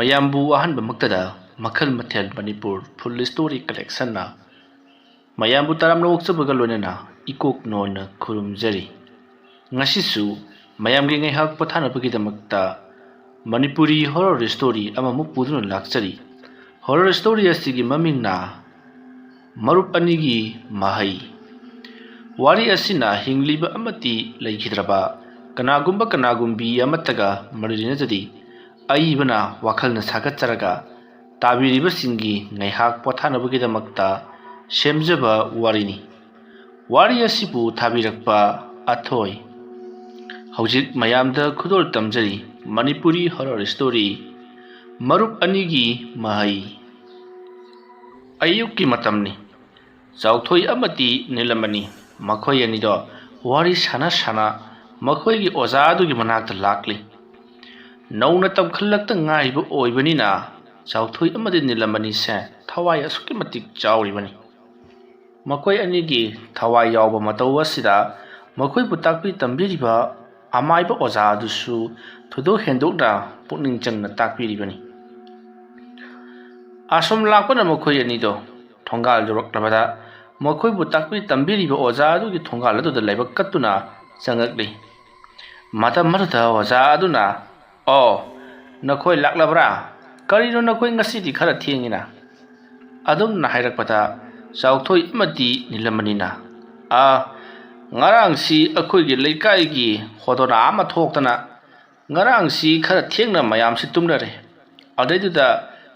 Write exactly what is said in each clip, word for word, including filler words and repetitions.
ꯃꯌꯥꯝꯕꯨ ꯑꯍꯥꯟꯕꯃꯛꯇꯗ ꯃꯈꯜ ꯃꯊꯦꯜ ꯃꯅꯤꯄꯨꯔ ꯐꯨꯜ ꯁ꯭ꯇꯣꯔꯤ ꯀꯂꯦꯛꯁꯟꯅ ꯃꯌꯥꯝꯕꯨ ꯇꯔꯥꯝꯅ ꯑꯣꯛꯆꯕꯒ ꯂꯣꯏꯅꯅ ꯏꯀꯣꯛ ꯅꯣꯟꯅ ꯈꯨꯔꯨꯝꯖꯔꯤ꯫ ꯉꯁꯤꯁꯨ ꯃꯌꯥꯝꯒꯤ ꯉꯥꯏꯍꯥꯛ ꯄꯣꯊꯥꯅꯕꯒꯤꯗꯃꯛꯇ ꯃꯅꯤꯄꯨꯔꯤ ꯍꯣꯔꯔ ꯁ꯭ꯇꯣꯔꯤ ꯑꯃꯃꯨꯛ ꯄꯨꯗꯨꯅ ꯂꯥꯛꯆꯔꯤ꯫ ꯍꯣꯔꯔ ꯁ꯭ꯇꯣꯔꯤ ꯑꯁꯤꯒꯤ ꯃꯃꯤꯡꯅ ꯃꯔꯨꯞ ꯑꯅꯤꯒꯤ ꯃꯍꯩ꯫ ꯋꯥꯔꯤ ꯑꯁꯤꯅ ꯍꯤꯡꯂꯤꯕ ꯑꯃꯗꯤ ꯂꯩꯈꯤꯗ꯭ꯔꯕ ꯀꯅꯥꯒꯨꯝꯕ ꯀꯅꯥꯒꯨꯝꯕꯤ ꯑꯃꯠꯇꯒ ꯃꯔꯤ ꯂꯩꯅꯖꯗꯦ꯫ ꯑꯏꯕꯅ ꯋꯥꯈꯜꯅ ꯁꯥꯒꯠꯆꯔꯒ ꯇꯥꯕꯤꯔꯤꯕꯁꯤꯡꯒꯤ ꯉꯥꯏꯍꯥꯛ ꯄꯣꯊꯥꯅꯕꯒꯤꯗꯃꯛꯇ ꯁꯦꯝꯖꯕ ꯋꯥꯔꯤꯅꯤ꯫ ꯋꯥꯔꯤ ꯑꯁꯤꯕꯨ ꯊꯥꯕꯤꯔꯛꯄ ꯑꯊꯣꯏ꯫ ꯍꯧꯖꯤꯛ ꯃꯌꯥꯝꯗ ꯈꯨꯗꯣꯜ ꯇꯝꯖꯔꯤ ꯃꯅꯤꯄꯨꯔꯤ ꯍꯣꯔꯔ ꯁ꯭ꯇꯣꯔꯤ ꯃꯔꯨꯞ ꯑꯅꯤꯒꯤ ꯃꯍꯩ꯫ ꯑꯌꯨꯛꯀꯤ ꯃꯇꯝꯅꯤ꯫ ꯆꯥꯎꯊꯣꯏ ꯑꯃꯗꯤ ꯅꯤꯂꯃꯅꯤ ꯃꯈꯣꯏ ꯑꯅꯤꯗꯣ ꯋꯥꯔꯤ ꯁꯥꯟꯅ ꯁꯥꯟꯅ ꯃꯈꯣꯏꯒꯤ ꯑꯣꯖꯥ ꯑꯗꯨꯒꯤ ꯃꯅꯥꯛꯇ ꯂꯥꯛꯂꯤ꯫ ꯅꯧꯅ ꯇꯝꯈꯠꯂꯛꯇ ꯉꯥꯏꯔꯤꯕ ꯑꯣꯏꯕꯅꯤꯅ ꯆꯥꯎꯊꯣꯏ ꯑꯃꯗꯤ ꯅꯤꯂꯃꯅꯤꯁꯦ ꯊꯋꯥꯏ ꯑꯁꯨꯛꯀꯤ ꯃꯇꯤꯛ ꯆꯥꯎꯔꯤꯕꯅꯤ꯫ ꯃꯈꯣꯏ ꯑꯅꯤꯒꯤ ꯊꯋꯥꯏ ꯌꯥꯎꯕ ꯃꯇꯧ ꯑꯁꯤꯗ ꯃꯈꯣꯏꯕꯨ ꯇꯥꯛꯄꯤ ꯇꯝꯕꯤꯔꯤꯕ ꯑꯃꯥꯏꯕ ꯑꯣꯖꯥ ꯑꯗꯨꯁꯨ ꯊꯣꯏꯗꯣꯛ ꯍꯦꯟꯗꯣꯛꯅ ꯄꯨꯛꯅꯤꯡ ꯆꯪꯅ ꯇꯥꯛꯄꯤꯔꯤꯕꯅꯤ꯫ ꯑꯁꯨꯝ ꯂꯥꯛꯄꯅ ꯃꯈꯣꯏ ꯑꯅꯤꯗꯣ ꯊꯣꯡꯒꯥꯜ ꯌꯧꯔꯛꯂꯕꯗ ꯃꯈꯣꯏꯕꯨ ꯇꯥꯛꯄꯤ ꯇꯝꯕꯤꯔꯤꯕ ꯑꯣꯖꯥ ꯑꯗꯨꯒꯤ ꯊꯣꯡꯒꯥꯜ ꯑꯗꯨꯗ ꯂꯥꯏꯕꯛ ꯀꯠꯇꯨꯅ ꯆꯪꯉꯛꯂꯤ꯫ ꯃꯇꯝ ꯑꯗꯨꯗ ꯑꯣꯖꯥ ꯑꯗꯨꯅ, "ꯑꯣ, ꯅꯈꯣꯏ ꯂꯥꯛꯂꯕ꯭ꯔꯥ? ꯀꯔꯤꯅꯣ ꯅꯈꯣꯏ ꯉꯁꯤꯗꯤ ꯈꯔ ꯊꯦꯡꯉꯤꯅ?" ꯑꯗꯨꯝꯅ ꯍꯥꯏꯔꯛꯄꯗ ꯆꯥꯎꯊꯣꯏ ꯑꯃꯗꯤ ꯅꯤꯂꯃꯅꯤꯅ, "ꯑꯥ, ꯉꯔꯥꯡꯁꯤ ꯑꯩꯈꯣꯏꯒꯤ ꯂꯩꯀꯥꯏꯒꯤ ꯍꯣꯗꯣꯅꯥ ꯑꯃ ꯊꯣꯛꯇꯅ ꯉꯔꯥꯡꯁꯤ ꯈꯔ ꯊꯦꯡꯅ ꯃꯌꯥꯝꯁꯤ ꯇꯨꯝꯅꯔꯦ꯫ ꯑꯗꯩꯗꯨꯗ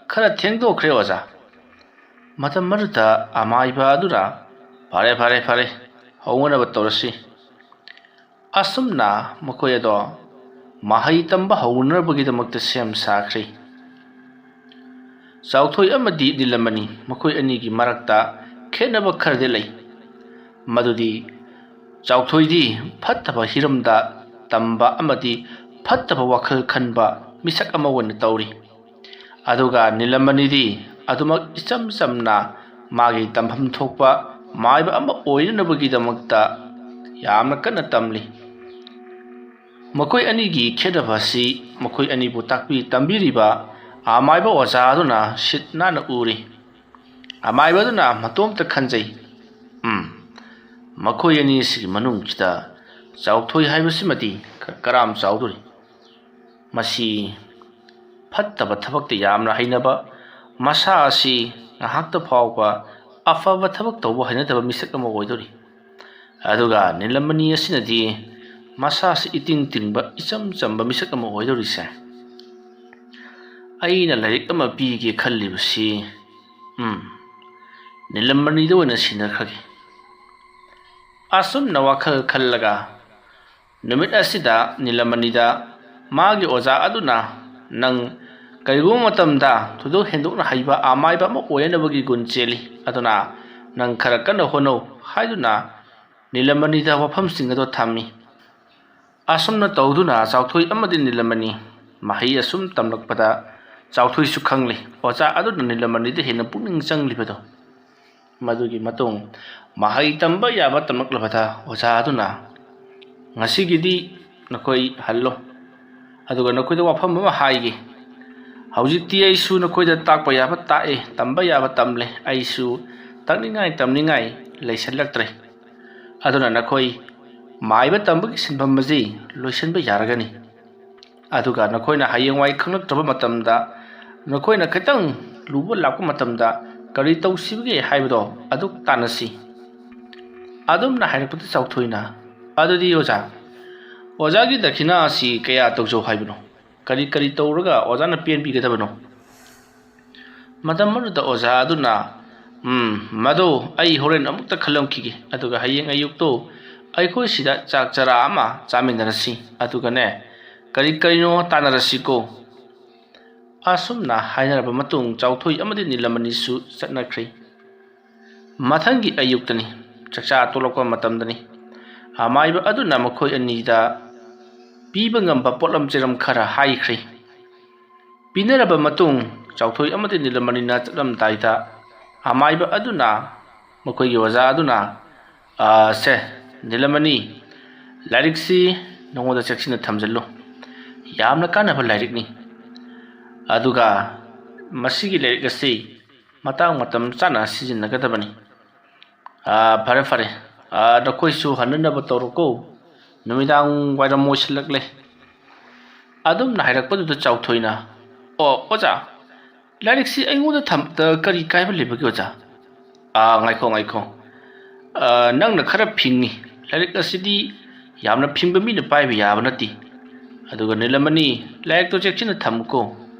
ꯈꯔ ꯊꯦꯡꯗꯣꯛꯈ꯭ꯔꯦ ꯑꯣꯖꯥ꯫" ꯃꯇꯝ ꯑꯗꯨꯗ ꯑꯃꯥꯏꯕ ꯑꯗꯨꯅ, "ꯐꯔꯦ, ꯐꯔꯦ, ꯐꯔꯦ, ꯍꯧꯅꯅꯕ ꯇꯧꯔꯁꯤ꯫" ꯑꯁꯨꯝꯅ ꯃꯈꯣꯏ ꯑꯗꯣ ꯃꯍꯩ ꯇꯝꯕ ꯍꯧꯅꯅꯕꯒꯤꯗꯃꯛꯇ ꯁꯦꯝ ꯁꯥꯈ꯭ꯔꯦ꯫ ꯆꯥꯎꯊꯣꯏ ꯑꯃꯗꯤ ꯅꯤꯂꯃꯅꯤ ꯃꯈꯣꯏ ꯑꯅꯤꯒꯤ ꯃꯔꯛꯇ ꯈꯦꯠꯅꯕ ꯈꯔꯗꯤ ꯂꯩ꯫ ꯃꯗꯨꯗꯤ ꯆꯥꯎꯊꯣꯏꯗꯤ ꯐꯠꯇꯕ ꯍꯤꯔꯝꯗ ꯇꯝꯕ ꯑꯃꯗꯤ ꯐꯠꯇꯕ ꯋꯥꯈꯜ ꯈꯟꯕ ꯃꯤꯁꯛ ꯑꯃ ꯑꯣꯏꯅ ꯇꯧꯔꯤ꯫ ꯑꯗꯨꯒ ꯅꯤꯂꯃꯅꯤꯗꯤ ꯑꯗꯨꯃꯛ ꯏꯆꯝ ꯆꯝꯅ ꯃꯥꯒꯤ ꯇꯝꯐꯝ ꯊꯣꯛꯄ ꯃꯥꯏꯕ ꯑꯃ ꯑꯣꯏꯅꯅꯕꯒꯤꯗꯃꯛꯇ ꯌꯥꯝꯅ ꯀꯟꯅ ꯇꯝꯂꯤ꯫ ꯃꯈꯣꯏ ꯑꯅꯤꯒꯤ ꯈꯦꯠꯅꯕ ꯑꯁꯤ ꯃꯈꯣꯏ ꯑꯅꯤꯕꯨ ꯇꯥꯛꯄꯤ ꯇꯝꯕꯤꯔꯤꯕ ꯑꯃꯥꯏꯕ ꯑꯣꯖꯥ ꯑꯗꯨꯅ ꯁꯤꯠ ꯅꯥꯟꯅ ꯎꯔꯤ꯫ ꯑꯃꯥꯏꯕ ꯑꯗꯨꯅ ꯃꯇꯣꯝꯇ ꯈꯟꯖꯩ, "ꯎꯝ, ꯃꯈꯣꯏ ꯑꯅꯤ ꯑꯁꯤꯒꯤ ꯃꯅꯨꯡꯁꯤꯗ ꯆꯥꯎꯊꯣꯏ ꯍꯥꯏꯕꯁꯤꯃꯗꯤ ꯀ-, ꯀꯔꯥꯝ ꯆꯥꯎꯗꯣꯔꯤ꯫ ꯃꯁꯤ ꯐꯠꯇꯕ ꯊꯕꯛꯇ ꯌꯥꯝꯅ ꯍꯩꯅꯕ, ꯃꯁꯥ ꯑꯁꯤ ꯉꯥꯏꯍꯥꯛꯇ ꯐꯥꯎꯕ ꯑꯐꯕ ꯊꯕꯛ ꯇꯧꯕ ꯍꯩꯅꯗꯕ ꯃꯤꯁꯛ ꯑꯃ ꯑꯣꯏꯗꯣꯔꯤ꯫ ꯑꯗꯨꯒ ꯅꯤꯂꯃꯅꯤ ꯑꯁꯤꯅꯗꯤ ꯃꯁꯥꯁꯤ ꯏꯇꯤꯡ ꯇꯤꯡꯕ, ꯏꯆꯝ ꯆꯝꯕ ꯃꯤꯁꯛ ꯑꯃ ꯑꯣꯏꯗꯧꯔꯤꯁꯦ꯫ ꯑꯩꯅ ꯂꯥꯏꯔꯤꯛ ꯑꯃ ꯄꯤꯒꯦ ꯈꯜꯂꯤꯕꯁꯤ, ꯎꯝ, ꯅꯤꯂꯃꯅꯤꯗ ꯑꯣꯏꯅ ꯁꯤꯟꯅꯈ꯭ꯔꯒꯦ꯫" ꯑꯁꯨꯝꯅ ꯋꯥꯈꯜ ꯈꯜꯂꯒ ꯅꯨꯃꯤꯠ ꯑꯁꯤꯗ ꯅꯤꯂꯃꯅꯤꯗ ꯃꯥꯒꯤ ꯑꯣꯖꯥ ꯑꯗꯨꯅ, "ꯅꯪ ꯀꯔꯤꯒꯨꯝꯕ ꯃꯇꯝꯗ ꯊꯣꯏꯗꯣꯛ ꯍꯦꯟꯗꯣꯛꯅ ꯍꯩꯕ ꯑꯃꯥꯏꯕ ꯑꯃ ꯑꯣꯏꯅꯅꯕꯒꯤ ꯒꯨꯟ ꯆꯦꯜꯂꯤ, ꯑꯗꯨꯅ ꯅꯪ ꯈꯔ ꯀꯟꯅ ꯍꯣꯠꯅꯧ" ꯍꯥꯏꯗꯨꯅ ꯅꯤꯂꯃꯅꯤꯗ ꯋꯥꯐꯝꯁꯤꯡ ꯑꯗꯨ ꯊꯝꯃꯤ꯫ ꯑꯁꯨꯝꯅ ꯇꯧꯗꯨꯅ ꯆꯥꯎꯊꯣꯏ ꯑꯃꯗꯤ ꯅꯤꯂꯃꯅꯤ ꯃꯍꯩ ꯑꯁꯨꯝ ꯇꯝꯂꯛꯄꯗ ꯆꯥꯎꯊꯣꯏꯁꯨ ꯈꯪꯂꯤ, ꯑꯣꯖꯥ ꯑꯗꯨꯅ ꯅꯤꯂꯃꯅꯤꯗ ꯍꯦꯟꯅ ꯄꯨꯛꯅꯤꯡ ꯆꯪꯂꯤꯕꯗꯨ꯫ ꯃꯗꯨꯒꯤ ꯃꯇꯨꯡ ꯃꯍꯩ ꯇꯝꯕ ꯌꯥꯕ ꯇꯝꯂꯛꯂꯕꯗ ꯑꯣꯖꯥ ꯑꯗꯨꯅ, "ꯉꯁꯤꯒꯤꯗꯤ ꯅꯈꯣꯏ ꯍꯜꯂꯣ, ꯑꯗꯨꯒ ꯅꯈꯣꯏꯗ ꯋꯥꯐꯝ ꯑꯃ ꯍꯥꯏꯒꯦ꯫ ꯍꯧꯖꯤꯛꯇꯤ ꯑꯩꯁꯨ ꯅꯈꯣꯏꯗ ꯇꯥꯛꯄ ꯌꯥꯕ ꯇꯥꯛꯑꯦ, ꯇꯝꯕ ꯌꯥꯕ ꯇꯝꯂꯦ꯫ ꯑꯩꯁꯨ ꯇꯥꯛꯅꯤꯡꯉꯥꯏ ꯇꯝꯅꯤꯡꯉꯥꯏ ꯂꯩꯁꯤꯜꯂꯛꯇ꯭ꯔꯦ꯫ ꯑꯗꯨꯅ ꯅꯈꯣꯏ ꯃꯥꯏꯕ ꯇꯝꯕꯒꯤ ꯁꯤꯟꯐꯝ ꯑꯁꯤ ꯂꯣꯏꯁꯤꯟꯕ ꯌꯥꯔꯒꯅꯤ꯫ ꯑꯗꯨꯒ ꯅꯈꯣꯏꯅ ꯍꯌꯦꯡꯋꯥꯏ ꯈꯪꯂꯛꯇ꯭ꯔꯕ ꯃꯇꯝꯗ, ꯅꯈꯣꯏꯅ ꯈꯤꯇꯪ ꯂꯨꯕ ꯂꯥꯛꯄ ꯃꯇꯝꯗ ꯀꯔꯤ ꯇꯧꯁꯤꯒꯦ ꯍꯥꯏꯕꯗꯣ ꯑꯗꯨ ꯇꯥꯟꯅꯁꯤ" ꯑꯗꯨꯝꯅ ꯍꯥꯏꯔꯛꯄꯗ ꯆꯥꯎꯊꯣꯏꯅ, "ꯑꯗꯨꯗꯤ ꯑꯣꯖꯥ, ꯑꯣꯖꯥꯒꯤ ꯗꯈꯤꯅꯥ ꯑꯁꯤ ꯀꯌꯥ ꯇꯧꯖꯧ ꯍꯥꯏꯕꯅꯣ? ꯀꯔꯤ ꯀꯔꯤ ꯇꯧꯔꯒ ꯑꯣꯖꯥꯅ ꯄꯦꯟꯕꯤꯒꯗꯕꯅꯣ?" ꯃꯇꯝ ꯑꯗꯨꯗ ꯑꯣꯖꯥ ꯑꯗꯨꯅ, "ꯎꯝ, ꯃꯗꯨ ꯑꯩ ꯍꯣꯔꯦꯟ ꯑꯃꯨꯛꯇ ꯈꯜꯂꯝꯈꯤꯒꯦ, ꯑꯗꯨꯒ ꯍꯌꯦꯡ ꯑꯌꯨꯛꯇꯣ ꯑꯩꯈꯣꯏ ꯁꯤꯗ ꯆꯥꯛ ꯆꯔꯥ ꯑꯃ ꯆꯥꯃꯤꯟꯅꯔꯁꯤ, ꯑꯗꯨꯒꯅꯦ, ꯀꯔꯤ ꯀꯔꯤꯅꯣ ꯇꯥꯟꯅꯔꯁꯤꯀꯣ꯫" ꯑꯁꯨꯝꯅ ꯍꯥꯏꯅꯔꯕ ꯃꯇꯨꯡ ꯆꯥꯎꯊꯣꯏ ꯑꯃꯗꯤ ꯅꯤꯂꯃꯅꯤꯁꯨ ꯆꯠꯅꯈ꯭ꯔꯦ꯫ ꯃꯊꯪꯒꯤ ꯑꯌꯨꯛꯇꯅꯤ, ꯆꯥꯛꯆꯥ ꯇꯣꯛꯂꯛꯄ ꯃꯇꯝꯗꯅꯤ, ꯑꯃꯥꯏꯕ ꯑꯗꯨꯅ ꯃꯈꯣꯏ ꯑꯅꯤꯗ ꯄꯤꯕ ꯉꯝꯕ ꯄꯣꯠꯂꯝ ꯆꯩꯔꯝ ꯈꯔ ꯍꯥꯏꯈ꯭ꯔꯦ꯫ ꯄꯤꯅꯔꯕ ꯃꯇꯨꯡ ꯆꯥꯎꯊꯣꯏ ꯑꯃꯗꯤ ꯅꯤꯂꯃꯅꯤꯅ ꯆꯠꯂꯝꯗꯥꯏꯗ ꯑꯃꯥꯏꯕ ꯑꯗꯨꯅ ꯃꯈꯣꯏꯒꯤ ꯑꯣꯖꯥ ꯑꯗꯨꯅ, "ꯑ, ꯁꯦ, ꯅꯤꯂꯃꯅꯤ, ꯂꯥꯏꯔꯤꯛꯁꯤ ꯅꯉꯣꯟꯗ ꯆꯦꯛꯁꯤꯟꯅ ꯊꯝꯖꯤꯜꯂꯨ꯫ ꯌꯥꯝꯅ ꯀꯥꯟꯅꯕ ꯂꯥꯏꯔꯤꯛꯅꯤ꯫ ꯑꯗꯨꯒ ꯃꯁꯤꯒꯤ ꯂꯥꯏꯔꯤꯛ ꯑꯁꯤ ꯃꯇꯥꯡ ꯃꯇꯝ ꯆꯥꯅ ꯁꯤꯖꯤꯟꯅꯒꯗꯕꯅꯤ꯫ ꯑꯥ, ꯐꯔꯦ, ꯐꯔꯦ꯫ ꯑꯥ, ꯅꯈꯣꯏꯁꯨ ꯍꯟꯅꯅꯕ ꯇꯧꯔꯣꯀꯣ꯫ ꯅꯨꯃꯤꯗꯥꯡ ꯋꯥꯏꯔꯝ ꯑꯣꯏꯁꯤꯜꯂꯛꯂꯦ꯫ ꯑꯗꯨꯝꯅ ꯍꯥꯏꯔꯛꯄꯗꯨꯗ ꯆꯥꯎꯊꯣꯏꯅ, "ꯑꯣ, ꯑꯣꯖꯥ, ꯂꯥꯏꯔꯤꯛꯁꯤ ꯑꯩꯉꯣꯟꯗ ꯊꯝꯕꯗ ꯀꯔꯤ ꯀꯥꯏꯕ ꯂꯩꯕꯒꯦ, ꯑꯣꯖꯥ?" "ꯑꯥ, ꯉꯥꯏꯈꯣ, ꯉꯥꯏꯈꯣ꯫ ꯑꯥ, ꯅꯪꯅ ꯈꯔ ꯐꯤꯡꯉꯤ꯫ ꯂꯥꯏꯔꯤꯛ ꯑꯁꯤꯗꯤ ꯌꯥꯝꯅ ꯐꯤꯡꯕ ꯃꯤꯅ ꯄꯥꯏꯕ ꯌꯥꯕ ꯅꯠꯇꯦ꯫ ꯑꯗꯨꯒ ꯅꯤꯂꯃꯅꯤ, ꯂꯥꯏꯔꯤꯛꯇꯣ ꯆꯦꯛꯁꯤꯟꯅ ꯊꯝꯃꯨꯀꯣ꯫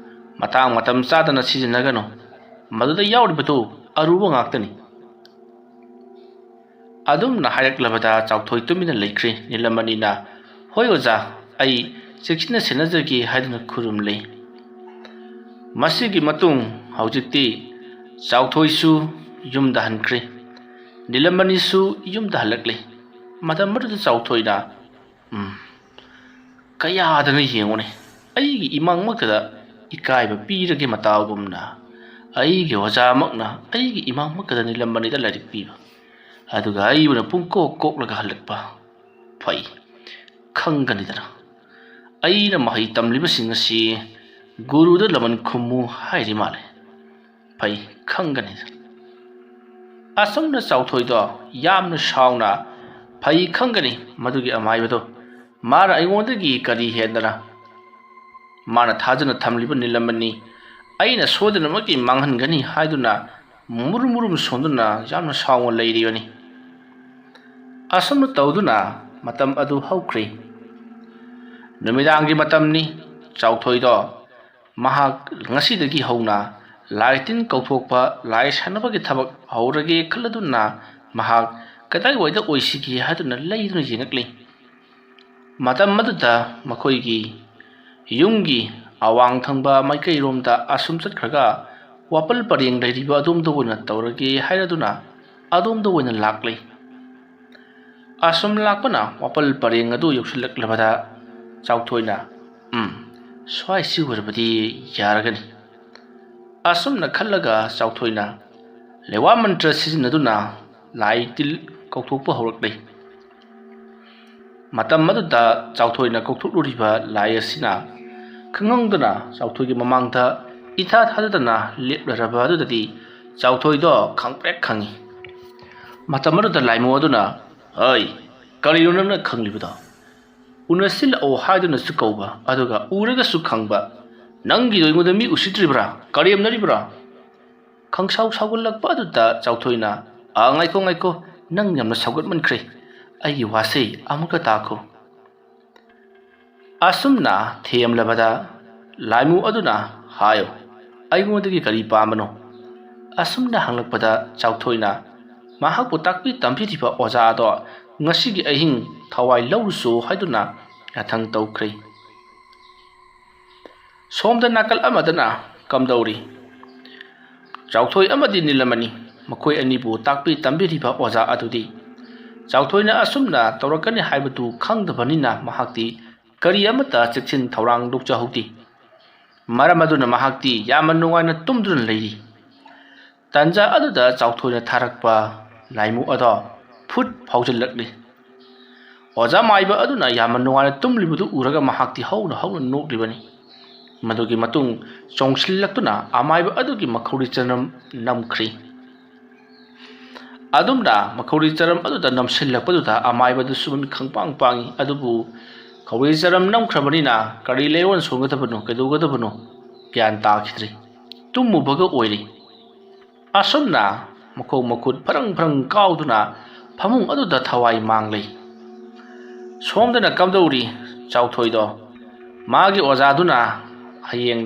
ꯃꯇꯥꯡ ꯃꯇꯝ ꯆꯥꯗꯅ ꯁꯤꯖꯤꯟꯅꯒꯅꯨ꯫ ꯃꯗꯨꯗ ꯌꯥꯎꯔꯤꯕꯗꯨ ꯑꯔꯨꯕ ꯉꯥꯛꯇꯅꯤ꯫" ꯑꯗꯨꯝꯅ ꯍꯥꯏꯔꯛꯂꯕꯗ ꯆꯥꯎꯊꯣꯏ ꯇꯨꯃꯤꯟꯅ ꯂꯩꯈ꯭ꯔꯦ꯫ ꯅꯤꯂꯃꯅꯤꯅ, "ꯍꯣꯏ ꯑꯣꯖꯥ, ꯑꯩ ꯆꯦꯛꯁꯤꯟꯅ ꯁꯦꯟꯅꯖꯒꯦ" ꯍꯥꯏꯗꯨꯅ ꯈꯨꯔꯨꯝꯂꯦ꯫ ꯃꯁꯤꯒꯤ ꯃꯇꯨꯡ ꯍꯧꯖꯤꯛꯇꯤ ꯆꯥꯎꯊꯣꯏꯁꯨ ꯌꯨꯝꯗ ꯍꯟꯈ꯭ꯔꯦ꯫ ꯅꯤꯂꯃꯅꯤꯁꯨ ꯌꯨꯝꯗ ꯍꯜꯂꯛꯂꯦ꯫ ꯃꯇꯝ ꯑꯗꯨꯗ ꯆꯥꯎꯊꯣꯏꯅ, "ꯎꯝ, ꯀꯌꯥꯗꯅ ꯌꯦꯡꯉꯨꯅꯦ, ꯑꯩꯒꯤ ꯏꯃꯥꯡꯃꯛꯇꯗ ꯏꯀꯥꯏꯕ ꯄꯤꯔꯒꯦ ꯃꯇꯥꯒꯨꯝꯅ꯫ ꯑꯩꯒꯤ ꯑꯣꯖꯥꯃꯛꯅ ꯑꯩꯒꯤ ꯏꯃꯥꯡꯃꯛꯇꯗ ꯅꯤꯂꯝꯕꯅꯤꯗ ꯂꯥꯏꯔꯤꯛ ꯄꯤꯕ, ꯑꯗꯨꯒ ꯑꯩꯕꯨꯅ ꯄꯨꯡꯀꯣꯛ ꯀꯣꯛꯂꯒ ꯍꯜꯂꯛꯄ꯫ ꯐꯩ, ꯈꯪꯒꯅꯤꯗꯅ꯫ ꯑꯩꯅ ꯃꯍꯩ ꯇꯝꯂꯤꯕꯁꯤꯡ ꯑꯁꯤ ꯒꯨꯔꯨꯗ ꯂꯃꯟ ꯈꯨꯝꯃꯨ ꯍꯥꯏꯔꯤ ꯃꯥꯜꯂꯦ꯫ ꯐꯩ, ꯈꯪꯒꯅꯤ꯫" ꯑꯁꯨꯝꯅ ꯆꯥꯎꯊꯣꯏꯗꯣ ꯌꯥꯝꯅ ꯁꯥꯎꯅ, "ꯐꯩ, ꯈꯪꯒꯅꯤ ꯃꯗꯨꯒꯤ ꯑꯃꯥꯏꯕꯗꯣ꯫ ꯃꯥꯅ ꯑꯩꯉꯣꯟꯗꯒꯤ ꯀꯔꯤ ꯍꯦꯟꯗꯅ? ꯃꯥꯅ ꯊꯥꯖꯅ ꯊꯝꯂꯤꯕ ꯅꯤꯂꯝꯕꯅꯤ ꯑꯩꯅ ꯁꯣꯏꯗꯅꯃꯛꯀꯤ ꯃꯥꯡꯍꯟꯒꯅꯤ" ꯍꯥꯏꯗꯨꯅ ꯃꯨꯔꯨꯝ ꯃꯨꯔꯨꯝ ꯁꯣꯟꯗꯨꯅ ꯌꯥꯝꯅ ꯁꯥꯎꯅ ꯂꯩꯔꯤꯕꯅꯤ꯫ ꯑꯁꯨꯝꯅ ꯇꯧꯗꯨꯅ ꯃꯇꯝ ꯑꯗꯨ ꯍꯧꯈ꯭ꯔꯦ꯫ ꯅꯨꯃꯤꯗꯥꯡꯒꯤ ꯃꯇꯝꯅꯤ꯫ ꯆꯥꯎꯊꯣꯏꯗꯣ ꯃꯍꯥꯛ ꯉꯁꯤꯗꯒꯤ ꯍꯧꯅ ꯂꯥꯏ ꯇꯤꯟ ꯀꯧꯊꯣꯛꯄ, ꯂꯥꯏ ꯁꯥꯟꯅꯕꯒꯤ ꯊꯕꯛ ꯍꯧꯔꯒꯦ ꯈꯜꯂꯗꯨꯅ ꯃꯍꯥꯛ ꯀꯗꯥꯏꯋꯥꯏꯗ ꯑꯣꯏꯁꯤꯒꯦ ꯍꯥꯏꯗꯨꯅ ꯂꯩꯗꯨꯅ ꯌꯦꯡꯉꯛꯂꯤ꯫ ꯃꯇꯝ ꯑꯗꯨꯗ ꯃꯈꯣꯏꯒꯤ ꯌꯨꯝꯒꯤ ꯑꯋꯥꯡ ꯊꯪꯕ ꯃꯥꯏꯀꯩꯔꯣꯝꯗ ꯑꯁꯨꯝ ꯆꯠꯈ꯭ꯔꯒ ꯋꯥꯄꯜ ꯄꯔꯦꯡ ꯂꯩꯔꯤꯕ ꯑꯗꯣꯝꯗ ꯑꯣꯏꯅ ꯇꯧꯔꯒꯦ ꯍꯥꯏꯔꯗꯨꯅ ꯑꯗꯣꯝꯗ ꯑꯣꯏꯅ ꯂꯥꯛꯂꯤ꯫ ꯑꯁꯨꯝ ꯂꯥꯛꯄꯅ ꯋꯥꯄꯜ ꯄꯔꯦꯡ ꯑꯗꯨ ꯌꯧꯁꯤꯜꯂꯛꯂꯕꯗ ꯆꯥꯎꯊꯣꯏꯅ, "ꯎꯝ, ꯁ꯭ꯋꯥꯏꯁꯤ ꯑꯣꯏꯔꯕꯗꯤ ꯌꯥꯔꯒꯅꯤ" ꯑꯁꯨꯝꯅ ꯈꯜꯂꯒ ꯆꯥꯎꯊꯣꯏꯅ ꯂꯩꯋꯥ ꯃꯟꯇ꯭ꯔ ꯁꯤꯖꯤꯟꯅꯗꯨꯅ ꯂꯥꯏ ꯇꯤꯜ ꯀꯧꯊꯣꯛꯄ ꯍꯧꯔꯛꯂꯦ꯫ ꯃꯇꯝ ꯑꯗꯨꯗ ꯆꯥꯎꯊꯣꯏꯅ ꯀꯧꯊꯣꯛꯂꯨꯔꯤꯕ ꯂꯥꯏ ꯑꯁꯤꯅ ꯈꯪꯍꯧꯗꯅ ꯆꯥꯎꯊꯣꯏꯒꯤ ꯃꯃꯥꯡꯗ ꯏꯊꯥ ꯊꯥꯖꯗꯅ ꯂꯦꯞꯂꯔꯕ ꯑꯗꯨꯗꯗꯤ ꯆꯥꯎꯊꯣꯏꯗꯣ ꯈꯪꯄ꯭ꯔꯦꯛ ꯈꯪꯉꯤ꯫ ꯃꯇꯝ ꯑꯗꯨꯗ ꯂꯥꯏꯃꯨ ꯑꯗꯨꯅ, "ꯍꯩ, ꯀꯔꯤꯅꯣ ꯅꯪꯅ ꯈꯪꯂꯤꯕꯗꯣ? ꯎꯅꯁꯤꯜꯂꯛꯑꯣ ꯍꯥꯏꯗꯨꯅꯁꯨ ꯀꯧꯕ, ꯑꯗꯨꯒ ꯎꯔꯒꯁꯨ ꯈꯪꯕ꯫ ꯅꯪꯒꯤꯗꯣ ꯑꯩꯉꯣꯟꯗ ꯃꯤ ꯎꯁꯤꯠꯇ꯭ꯔꯤꯕ꯭ꯔꯥ? ꯀꯔꯦꯝꯅꯔꯤꯕ꯭ꯔꯥ?" ꯈꯪꯁꯥꯎ ꯁꯥꯎꯒꯠꯂꯛꯄ ꯑꯗꯨꯗ ꯆꯥꯎꯊꯣꯏꯅ, "ꯑꯥ, ꯉꯥꯏꯈꯣ, ꯉꯥꯏꯈꯣ, ꯅꯪ ꯌꯥꯝꯅ ꯁꯥꯎꯒꯠꯃꯟꯈ꯭ꯔꯦ꯫ ꯑꯩꯒꯤ ꯋꯥꯁꯦ ꯑꯃꯨꯛꯀ ꯇꯥꯈꯣ꯫" ꯑꯁꯨꯝꯅ ꯊꯦꯝꯂꯕꯗ ꯂꯥꯏꯃꯨ ꯑꯗꯨꯅ, "ꯍꯥꯏꯌꯨ, ꯑꯩꯉꯣꯟꯗꯒꯤ ꯀꯔꯤ ꯄꯥꯝꯕꯅꯣ?" ꯑꯁꯨꯝꯅ ꯍꯪꯂꯛꯄꯗ ꯆꯥꯎꯊꯣꯏꯅ ꯃꯍꯥꯛꯄꯨ ꯇꯥꯛꯄꯤ ꯇꯝꯕꯤꯔꯤꯕ ꯑꯣꯖꯥ ꯑꯗꯣ ꯉꯁꯤꯒꯤ ꯑꯍꯤꯡ ꯊꯋꯥꯏ ꯂꯧꯔꯨꯁꯨ ꯍꯥꯏꯗꯨꯅ ꯌꯥꯊꯪ ꯇꯧꯈ꯭ꯔꯦ꯫ ꯁꯣꯝꯗ ꯅꯥꯀꯜ ꯑꯃꯗꯅ ꯀꯝꯗꯧꯔꯤ? ꯆꯥꯎꯊꯣꯏ ꯑꯃꯗꯤ ꯅꯤꯂꯃꯅꯤ, ꯃꯈꯣꯏ ꯑꯅꯤꯕꯨ ꯇꯥꯛꯄꯤ ꯇꯝꯕꯤꯔꯤꯕ ꯑꯣꯖꯥ ꯑꯗꯨꯗꯤ ꯆꯥꯎꯊꯣꯏꯅ ꯑꯁꯨꯝꯅ ꯇꯧꯔꯛꯀꯅꯤ ꯍꯥꯏꯕꯗꯨ ꯈꯪꯗꯕꯅꯤꯅ ꯃꯍꯥꯛꯇꯤ ꯀꯔꯤ ꯑꯃꯠꯇ ꯆꯦꯛꯁꯤꯟ ꯊꯧꯔꯥꯡ ꯂꯧꯖꯍꯧꯗꯦ꯫ ꯃꯔꯝ ꯑꯗꯨꯅ ꯃꯍꯥꯛꯇꯤ ꯌꯥꯝꯅ ꯅꯨꯡꯉꯥꯏꯅ ꯇꯨꯝꯗꯨꯅ ꯂꯩꯔꯤ꯫ ꯇꯟꯖꯥ ꯑꯗꯨꯗ ꯆꯥꯎꯊꯣꯏꯅ ꯊꯥꯔꯛꯄ ꯂꯥꯏꯃꯨ ꯑꯗꯣ ꯐꯨꯠ ꯐꯥꯎꯖꯤꯜꯂꯛꯂꯤ꯫ ꯑꯣꯖꯥ ꯃꯥꯏꯕ ꯑꯗꯨꯅ ꯌꯥꯝꯅ ꯅꯨꯡꯉꯥꯏꯅ ꯇꯨꯝꯂꯤꯕꯗꯨ ꯎꯔꯒ ꯃꯍꯥꯛꯇꯤ ꯍꯧꯅ ꯍꯧꯅ ꯅꯣꯛꯂꯤꯕꯅꯤ꯫ ꯃꯗꯨꯒꯤ ꯃꯇꯨꯡ ꯆꯣꯡꯁꯤꯜꯂꯛꯇꯨꯅ ꯑꯃꯥꯏꯕ ꯑꯗꯨꯒꯤ ꯃꯈꯧꯔꯤ ꯆꯅꯝ ꯅꯝꯈ꯭ꯔꯤ꯫ ꯑꯗꯨꯝꯅ ꯃꯈꯧꯔꯤ ꯆꯔꯝ ꯑꯗꯨꯗ ꯅꯝꯁꯤꯜꯂꯛꯄꯗꯨꯗ ꯑꯃꯥꯏꯕꯗꯨꯁꯨ ꯃꯃꯤꯠ ꯈꯪꯄꯥꯡ ꯄꯥꯡꯏ꯫ ꯑꯗꯨꯕꯨ ꯈꯧꯔꯤ ꯆꯔꯝ ꯅꯝꯈ꯭ꯔꯕꯅꯤꯅ ꯀꯔꯤ ꯂꯩꯔꯣꯟ ꯁꯣꯟꯒꯗꯕꯅꯣ, ꯀꯩꯗꯧꯒꯗꯕꯅꯣ ꯒ꯭ꯌꯥꯟ ꯇꯥꯈꯤꯗ꯭ꯔꯤ꯫ ꯇꯨꯝꯃꯨꯕꯒ ꯑꯣꯏꯔꯤ꯫ ꯑꯁꯨꯝꯅ ꯃꯈꯣꯡ ꯃꯈꯨꯠ ꯐꯔꯪ ꯐꯔꯪ ꯀꯥꯎꯗꯨꯅ ꯐꯃꯨꯡ ꯑꯗꯨꯗ ꯊꯋꯥꯏ ꯃꯥꯡꯂꯤ꯫ ꯁꯣꯝꯗꯅ ꯀꯝꯗꯧꯔꯤ ꯆꯥꯎꯊꯣꯏꯗꯣ? ꯃꯥꯒꯤ ꯑꯣꯖꯥꯗꯨꯅ ꯍꯌꯦꯡ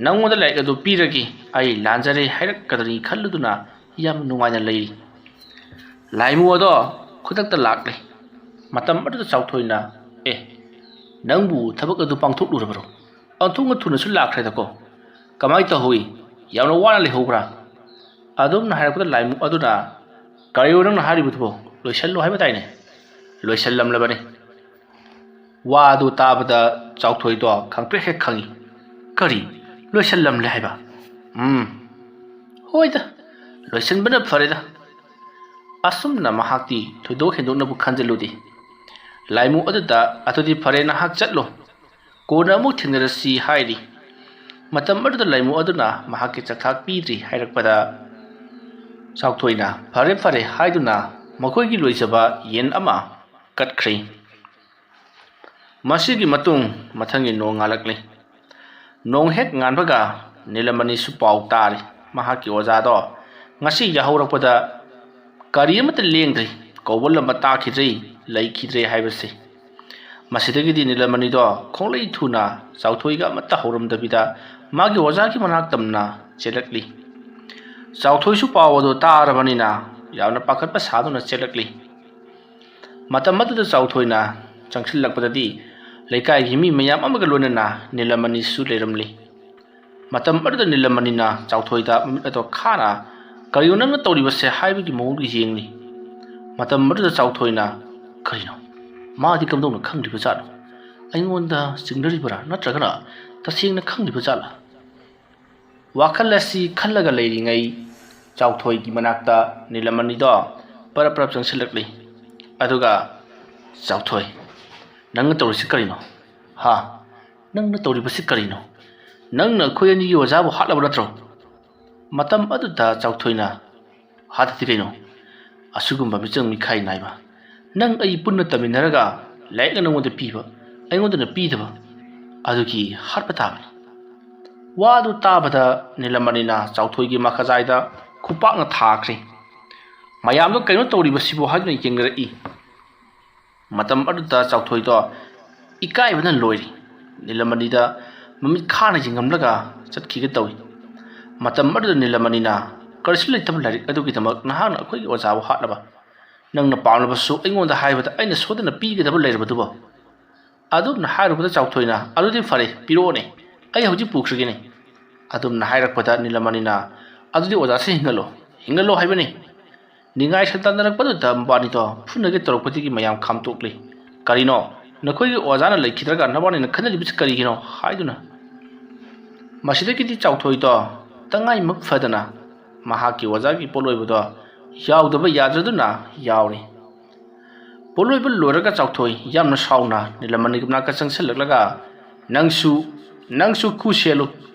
ꯅꯪꯉꯣꯟꯗ ꯂꯥꯏꯔꯤꯛ ꯑꯗꯨ ꯄꯤꯔꯒꯦ, ꯑꯩ ꯂꯥꯟꯖꯔꯦ ꯍꯥꯏꯔꯛꯀꯗ꯭ꯔꯅꯤ ꯈꯜꯂꯨꯗꯨꯅ ꯌꯥꯝ ꯅꯨꯡꯉꯥꯏꯅ ꯂꯩꯔꯤ꯫ ꯂꯥꯏꯃꯨ ꯑꯗꯣ ꯈꯨꯗꯛꯇ ꯂꯥꯛꯂꯦ꯫ ꯃꯇꯝ ꯑꯗꯨꯗ ꯆꯥꯎꯊꯣꯏꯅ, "ꯑꯦ, ꯅꯪꯕꯨ ꯊꯕꯛ ꯑꯗꯨ ꯄꯥꯡꯊꯣꯛꯂꯨꯔꯕꯔꯣ? ꯑꯣꯟꯊꯣꯛꯅ ꯊꯨꯅꯁꯨ ꯂꯥꯛꯈ꯭ꯔꯦꯗꯀꯣ꯫ ꯀꯃꯥꯏ ꯇꯧꯍꯧꯏ? ꯌꯥꯝꯅ ꯋꯥꯅ ꯂꯩꯍꯧꯕ꯭ꯔꯥ?" ꯑꯗꯨꯝꯅ ꯍꯥꯏꯔꯛꯄꯗ ꯂꯥꯏꯃꯨ ꯑꯗꯨꯅ, "ꯀꯔꯤꯅꯣ ꯅꯪꯅ ꯍꯥꯏꯔꯤꯕꯗꯨꯕꯣ? ꯂꯣꯏꯁꯜꯂꯣ ꯍꯥꯏꯕ ꯇꯥꯏꯅꯦ꯫ ꯂꯣꯏꯁꯜꯂꯝꯂꯕꯅꯤ꯫" ꯋꯥ ꯑꯗꯨ ꯇꯥꯕꯗ ꯆꯥꯎꯊꯣꯏꯗꯣ ꯈꯪꯄ꯭ꯔꯦꯛ ꯍꯦꯛ ꯈꯪꯏ꯫ "ꯀꯔꯤ? ꯂꯣꯏꯁꯜꯂꯝꯂꯦ ꯍꯥꯏꯕ? ꯎꯝ, ꯍꯣꯏꯗ, ꯂꯣꯏꯁꯤꯟꯕꯅ ꯐꯔꯦꯗ꯫" ꯑꯁꯨꯝꯅ ꯃꯍꯥꯛꯇꯤ ꯊꯣꯏꯗꯣꯛ ꯍꯦꯟꯗꯣꯛꯅꯕꯨ ꯈꯟꯖꯤꯜꯂꯨꯗꯦ꯫ ꯂꯥꯏꯃꯨ ꯑꯗꯨꯗ, "ꯑꯗꯨꯗꯤ ꯐꯔꯦ, ꯅꯍꯥꯛ ꯆꯠꯂꯣ꯫ ꯀꯣꯟꯅ ꯑꯃꯨꯛ ꯊꯦꯡꯅꯔꯁꯤ" ꯍꯥꯏꯔꯤ꯫ ꯃꯇꯝ ꯑꯗꯨꯗ ꯂꯥꯏꯃꯨ ꯑꯗꯨꯅ ꯃꯍꯥꯛꯀꯤ ꯆꯥꯛꯊꯥꯛ ꯄꯤꯗ꯭ꯔꯤ ꯍꯥꯏꯔꯛꯄꯗ, ꯆꯥꯎꯊꯣꯏꯅ "ꯐꯔꯦ, ꯐꯔꯦ" ꯍꯥꯏꯗꯨꯅ ꯃꯈꯣꯏꯒꯤ ꯂꯣꯏꯖꯕ ꯌꯦꯟ ꯑꯃ ꯀꯠꯈ꯭ꯔꯦ꯫ ꯃꯁꯤꯒꯤ ꯃꯇꯨꯡ ꯃꯊꯪꯒꯤ ꯅꯣꯡ ꯉꯥꯜꯂꯛꯂꯤ꯫ ꯅꯣꯡ ꯍꯦꯛ ꯉꯥꯟꯕꯒ ꯅꯤꯂꯃꯅꯤꯁꯨ ꯄꯥꯎ ꯇꯥꯔꯤ꯫ ꯃꯍꯥꯛꯀꯤ ꯑꯣꯖꯥꯗꯣ ꯉꯁꯤ ꯌꯥꯍꯧꯔꯛꯄꯗ ꯀꯔꯤ ꯑꯃꯠꯇ ꯂꯦꯡꯗ꯭ꯔꯤ, ꯀꯧꯕ ꯂꯝꯕ ꯇꯥꯈꯤꯗ꯭ꯔꯤ, ꯂꯩꯈꯤꯗ꯭ꯔꯦ ꯍꯥꯏꯕꯁꯤ꯫ ꯃꯁꯤꯗꯒꯤꯗꯤ ꯅꯤꯂꯃꯅꯤꯗꯣ ꯈꯣꯡꯂꯩ ꯊꯨꯅ ꯆꯥꯎꯊꯣꯏꯒ ꯑꯃꯠꯇ ꯍꯧꯔꯝꯗꯕꯤꯗ ꯃꯥꯒꯤ ꯑꯣꯖꯥꯒꯤ ꯃꯅꯥꯛ ꯇꯝꯅ ꯆꯦꯜꯂꯛꯂꯤ꯫ ꯆꯥꯎꯊꯣꯏꯁꯨ ꯄꯥꯎ ꯑꯗꯨ ꯇꯥꯔꯕꯅꯤꯅ ꯌꯥꯝꯅ ꯄꯥꯈꯠꯄ ꯁꯥꯗꯨꯅ ꯆꯦꯜꯂꯛꯂꯤ꯫ ꯃꯇꯝ ꯑꯗꯨꯗ ꯆꯥꯎꯊꯣꯏꯅ ꯆꯪꯁꯤꯜꯂꯛꯄꯗꯗꯤ ꯂꯩꯀꯥꯏꯒꯤ ꯃꯤ ꯃꯌꯥꯝ ꯑꯃꯒ ꯂꯣꯏꯅꯅ ꯅꯤꯂꯃꯅꯤꯁꯨ ꯂꯩꯔꯝꯂꯤ꯫ ꯃꯇꯝ ꯑꯗꯨꯗ ꯅꯤꯂꯃꯅꯤꯅ ꯆꯥꯎꯊꯣꯏꯗ ꯃꯃꯤꯠ ꯑꯗꯣ ꯈꯥꯅ "ꯀꯔꯤꯅꯣ ꯅꯪꯅ ꯇꯧꯔꯤꯕꯁꯦ?" ꯍꯥꯏꯕꯒꯤ ꯃꯑꯣꯡꯗ ꯌꯦꯡꯂꯤ꯫ ꯃꯇꯝ ꯑꯗꯨꯗ ꯆꯥꯎꯊꯣꯏꯅ "ꯀꯔꯤꯅꯣ? ꯃꯥꯗꯤ ꯀꯝꯗꯧꯅ ꯈꯪꯂꯤꯕꯖꯥꯠꯅꯣ? ꯑꯩꯉꯣꯟꯗ ꯆꯤꯡꯅꯔꯤꯕꯔꯥ, ꯅꯠꯇ꯭ꯔꯒꯅ ꯇꯁꯦꯡꯅ ꯈꯪꯂꯤꯕꯖꯥꯠꯂꯥ?" ꯋꯥꯈꯜ ꯑꯁꯤ ꯈꯜꯂꯒ ꯂꯩꯔꯤꯉꯩ ꯆꯥꯎꯊꯣꯏꯒꯤ ꯃꯅꯥꯛꯇ ꯅꯤꯂꯃꯅꯤꯗꯣ ꯄꯔꯞ ꯄꯔꯞ ꯆꯪꯁꯤꯜꯂꯛꯂꯤ꯫ ꯑꯗꯨꯒ, "ꯆꯥꯎꯊꯣꯏ, ꯅꯪꯅ ꯇꯧꯔꯤꯁꯤ ꯀꯔꯤꯅꯣ? ꯍꯥ? ꯅꯪꯅ ꯇꯧꯔꯤꯕꯁꯤ ꯀꯔꯤꯅꯣ? ꯅꯪꯅ ꯑꯩꯈꯣꯏ ꯑꯅꯤꯒꯤ ꯑꯣꯖꯥꯕꯨ ꯍꯥꯠꯂꯕ ꯅꯠꯇ꯭ꯔꯣ?" ꯃꯇꯝ ꯑꯗꯨꯗ ꯆꯥꯎꯊꯣꯏꯅ, "ꯍꯥꯠꯇꯗꯤ ꯀꯩꯅꯣ? ꯑꯁꯤꯒꯨꯝꯕ ꯃꯤꯆꯪ ꯃꯤꯈꯥꯏ ꯅꯥꯏꯕ, ꯅꯪ ꯑꯩ ꯄꯨꯟꯅ ꯇꯝꯃꯤꯟꯅꯔꯒ ꯂꯥꯏꯔꯤꯛꯅ ꯅꯉꯣꯟꯗ ꯄꯤꯕ, ꯑꯩꯉꯣꯟꯗꯅ ꯄꯤꯗꯕ, ꯑꯗꯨꯒꯤ ꯍꯥꯠꯄ ꯇꯥꯕꯅꯤ"꯫ ꯋꯥꯗꯨ ꯇꯥꯕꯗ ꯅꯤꯂꯃꯅꯤꯅ ꯆꯥꯎꯊꯣꯏꯒꯤ ꯃꯈꯖꯥꯏꯗ ꯈꯨꯄꯥꯛꯅ ꯊꯥꯈ꯭ꯔꯦ꯫ ꯃꯌꯥꯝꯗꯣ "ꯀꯩꯅꯣ ꯇꯧꯔꯤꯕꯁꯤꯕꯨ?" ꯍꯥꯏꯗꯨꯅ ꯌꯦꯡꯅꯔꯛꯏ꯫ ꯃꯇꯝ ꯑꯗꯨꯗ ꯆꯥꯎꯊꯣꯏꯗꯣ ꯏꯀꯥꯏꯕꯅ ꯂꯣꯏꯔꯤ꯫ ꯅꯤꯂꯃꯅꯤꯗ ꯃꯃꯤꯠ ꯈꯥꯅ ꯌꯦꯡꯉꯝꯂꯒ ꯆꯠꯈꯤꯒꯦ ꯇꯧꯏ꯫ ꯃꯇꯝ ꯑꯗꯨꯗ ꯅꯤꯂꯃꯅꯤꯅ, "ꯀꯔꯤꯁꯨ ꯂꯩꯇꯕ ꯂꯥꯏꯔꯤꯛ ꯑꯗꯨꯒꯤꯗꯃꯛ ꯅꯍꯥꯛꯅ ꯑꯩꯈꯣꯏꯒꯤ ꯑꯣꯖꯥꯕꯨ ꯍꯥꯠꯂꯕ? ꯅꯪꯅ ꯄꯥꯝꯂꯕꯁꯨ ꯑꯩꯉꯣꯟꯗ ꯍꯥꯏꯕꯗ ꯑꯩꯅ ꯁꯣꯏꯗꯅ ꯄꯤꯒꯗꯕ ꯂꯩꯔꯕꯗꯨꯕꯨ?" ꯑꯗꯨꯝꯅ ꯍꯥꯏꯔꯨꯕꯗ ꯆꯥꯎꯊꯣꯏꯅ, "ꯑꯗꯨꯗꯤ ꯐꯔꯦ, ꯄꯤꯔꯛꯑꯣꯅꯦ, ꯑꯩ ꯍꯧꯖꯤꯛ ꯄꯨꯈ꯭ꯔꯒꯦꯅꯦ"꯫ ꯑꯗꯨꯝꯅ ꯍꯥꯏꯔꯛꯄꯗ ꯅꯤꯂꯃꯅꯤꯅ, "ꯑꯗꯨꯗꯤ ꯑꯣꯖꯥꯁꯦ ꯍꯤꯡꯍꯜꯂꯣ, ꯍꯤꯡꯍꯜꯂꯣ ꯍꯥꯏꯕꯅꯤ"꯫ ꯅꯤꯡꯉꯥꯏ ꯁꯪꯗꯥꯟꯅꯔꯛꯄꯗꯨꯗ ꯃꯕꯥꯅꯤꯗꯣ ꯐꯨꯅꯒꯦ ꯇꯧꯔꯛꯄꯗꯒꯤ ꯃꯌꯥꯝ ꯈꯥꯝꯇꯣꯛꯂꯤ꯫ "ꯀꯔꯤꯅꯣ? ꯅꯈꯣꯏꯒꯤ ꯑꯣꯖꯥꯅ ꯂꯩꯈꯤꯗ꯭ꯔꯒ ꯅꯕꯥꯅꯤꯅ ꯈꯟꯅꯔꯤꯕꯁꯤ ꯀꯔꯤꯒꯤꯅꯣ?" ꯍꯥꯏꯗꯨꯅ꯫ ꯃꯁꯤꯗꯒꯤꯗꯤ ꯆꯥꯎꯊꯣꯏꯗꯣ ꯇꯉꯥꯏꯃꯛ ꯐꯗꯅ ꯃꯍꯥꯛꯀꯤ ꯑꯣꯖꯥꯒꯤ ꯄꯣꯠꯂꯣꯏꯕꯗꯣ ꯌꯥꯎꯗꯕ ꯌꯥꯗ꯭ꯔꯗꯨꯅ ꯌꯥꯎꯔꯤ꯫ ꯄꯣꯠꯂꯣꯏꯕ ꯂꯣꯏꯔꯒ ꯆꯥꯎꯊꯣꯏ ꯌꯥꯝꯅ ꯁꯥꯎꯅ ꯅꯤꯂꯃꯅꯤꯒꯤ ꯃꯅꯥꯛꯇ ꯆꯪꯁꯤꯜꯂꯛꯂꯒ, "ꯅꯪꯁꯨ, ꯅꯪꯁꯨ ꯈꯨ ꯁꯦꯜꯂꯨ"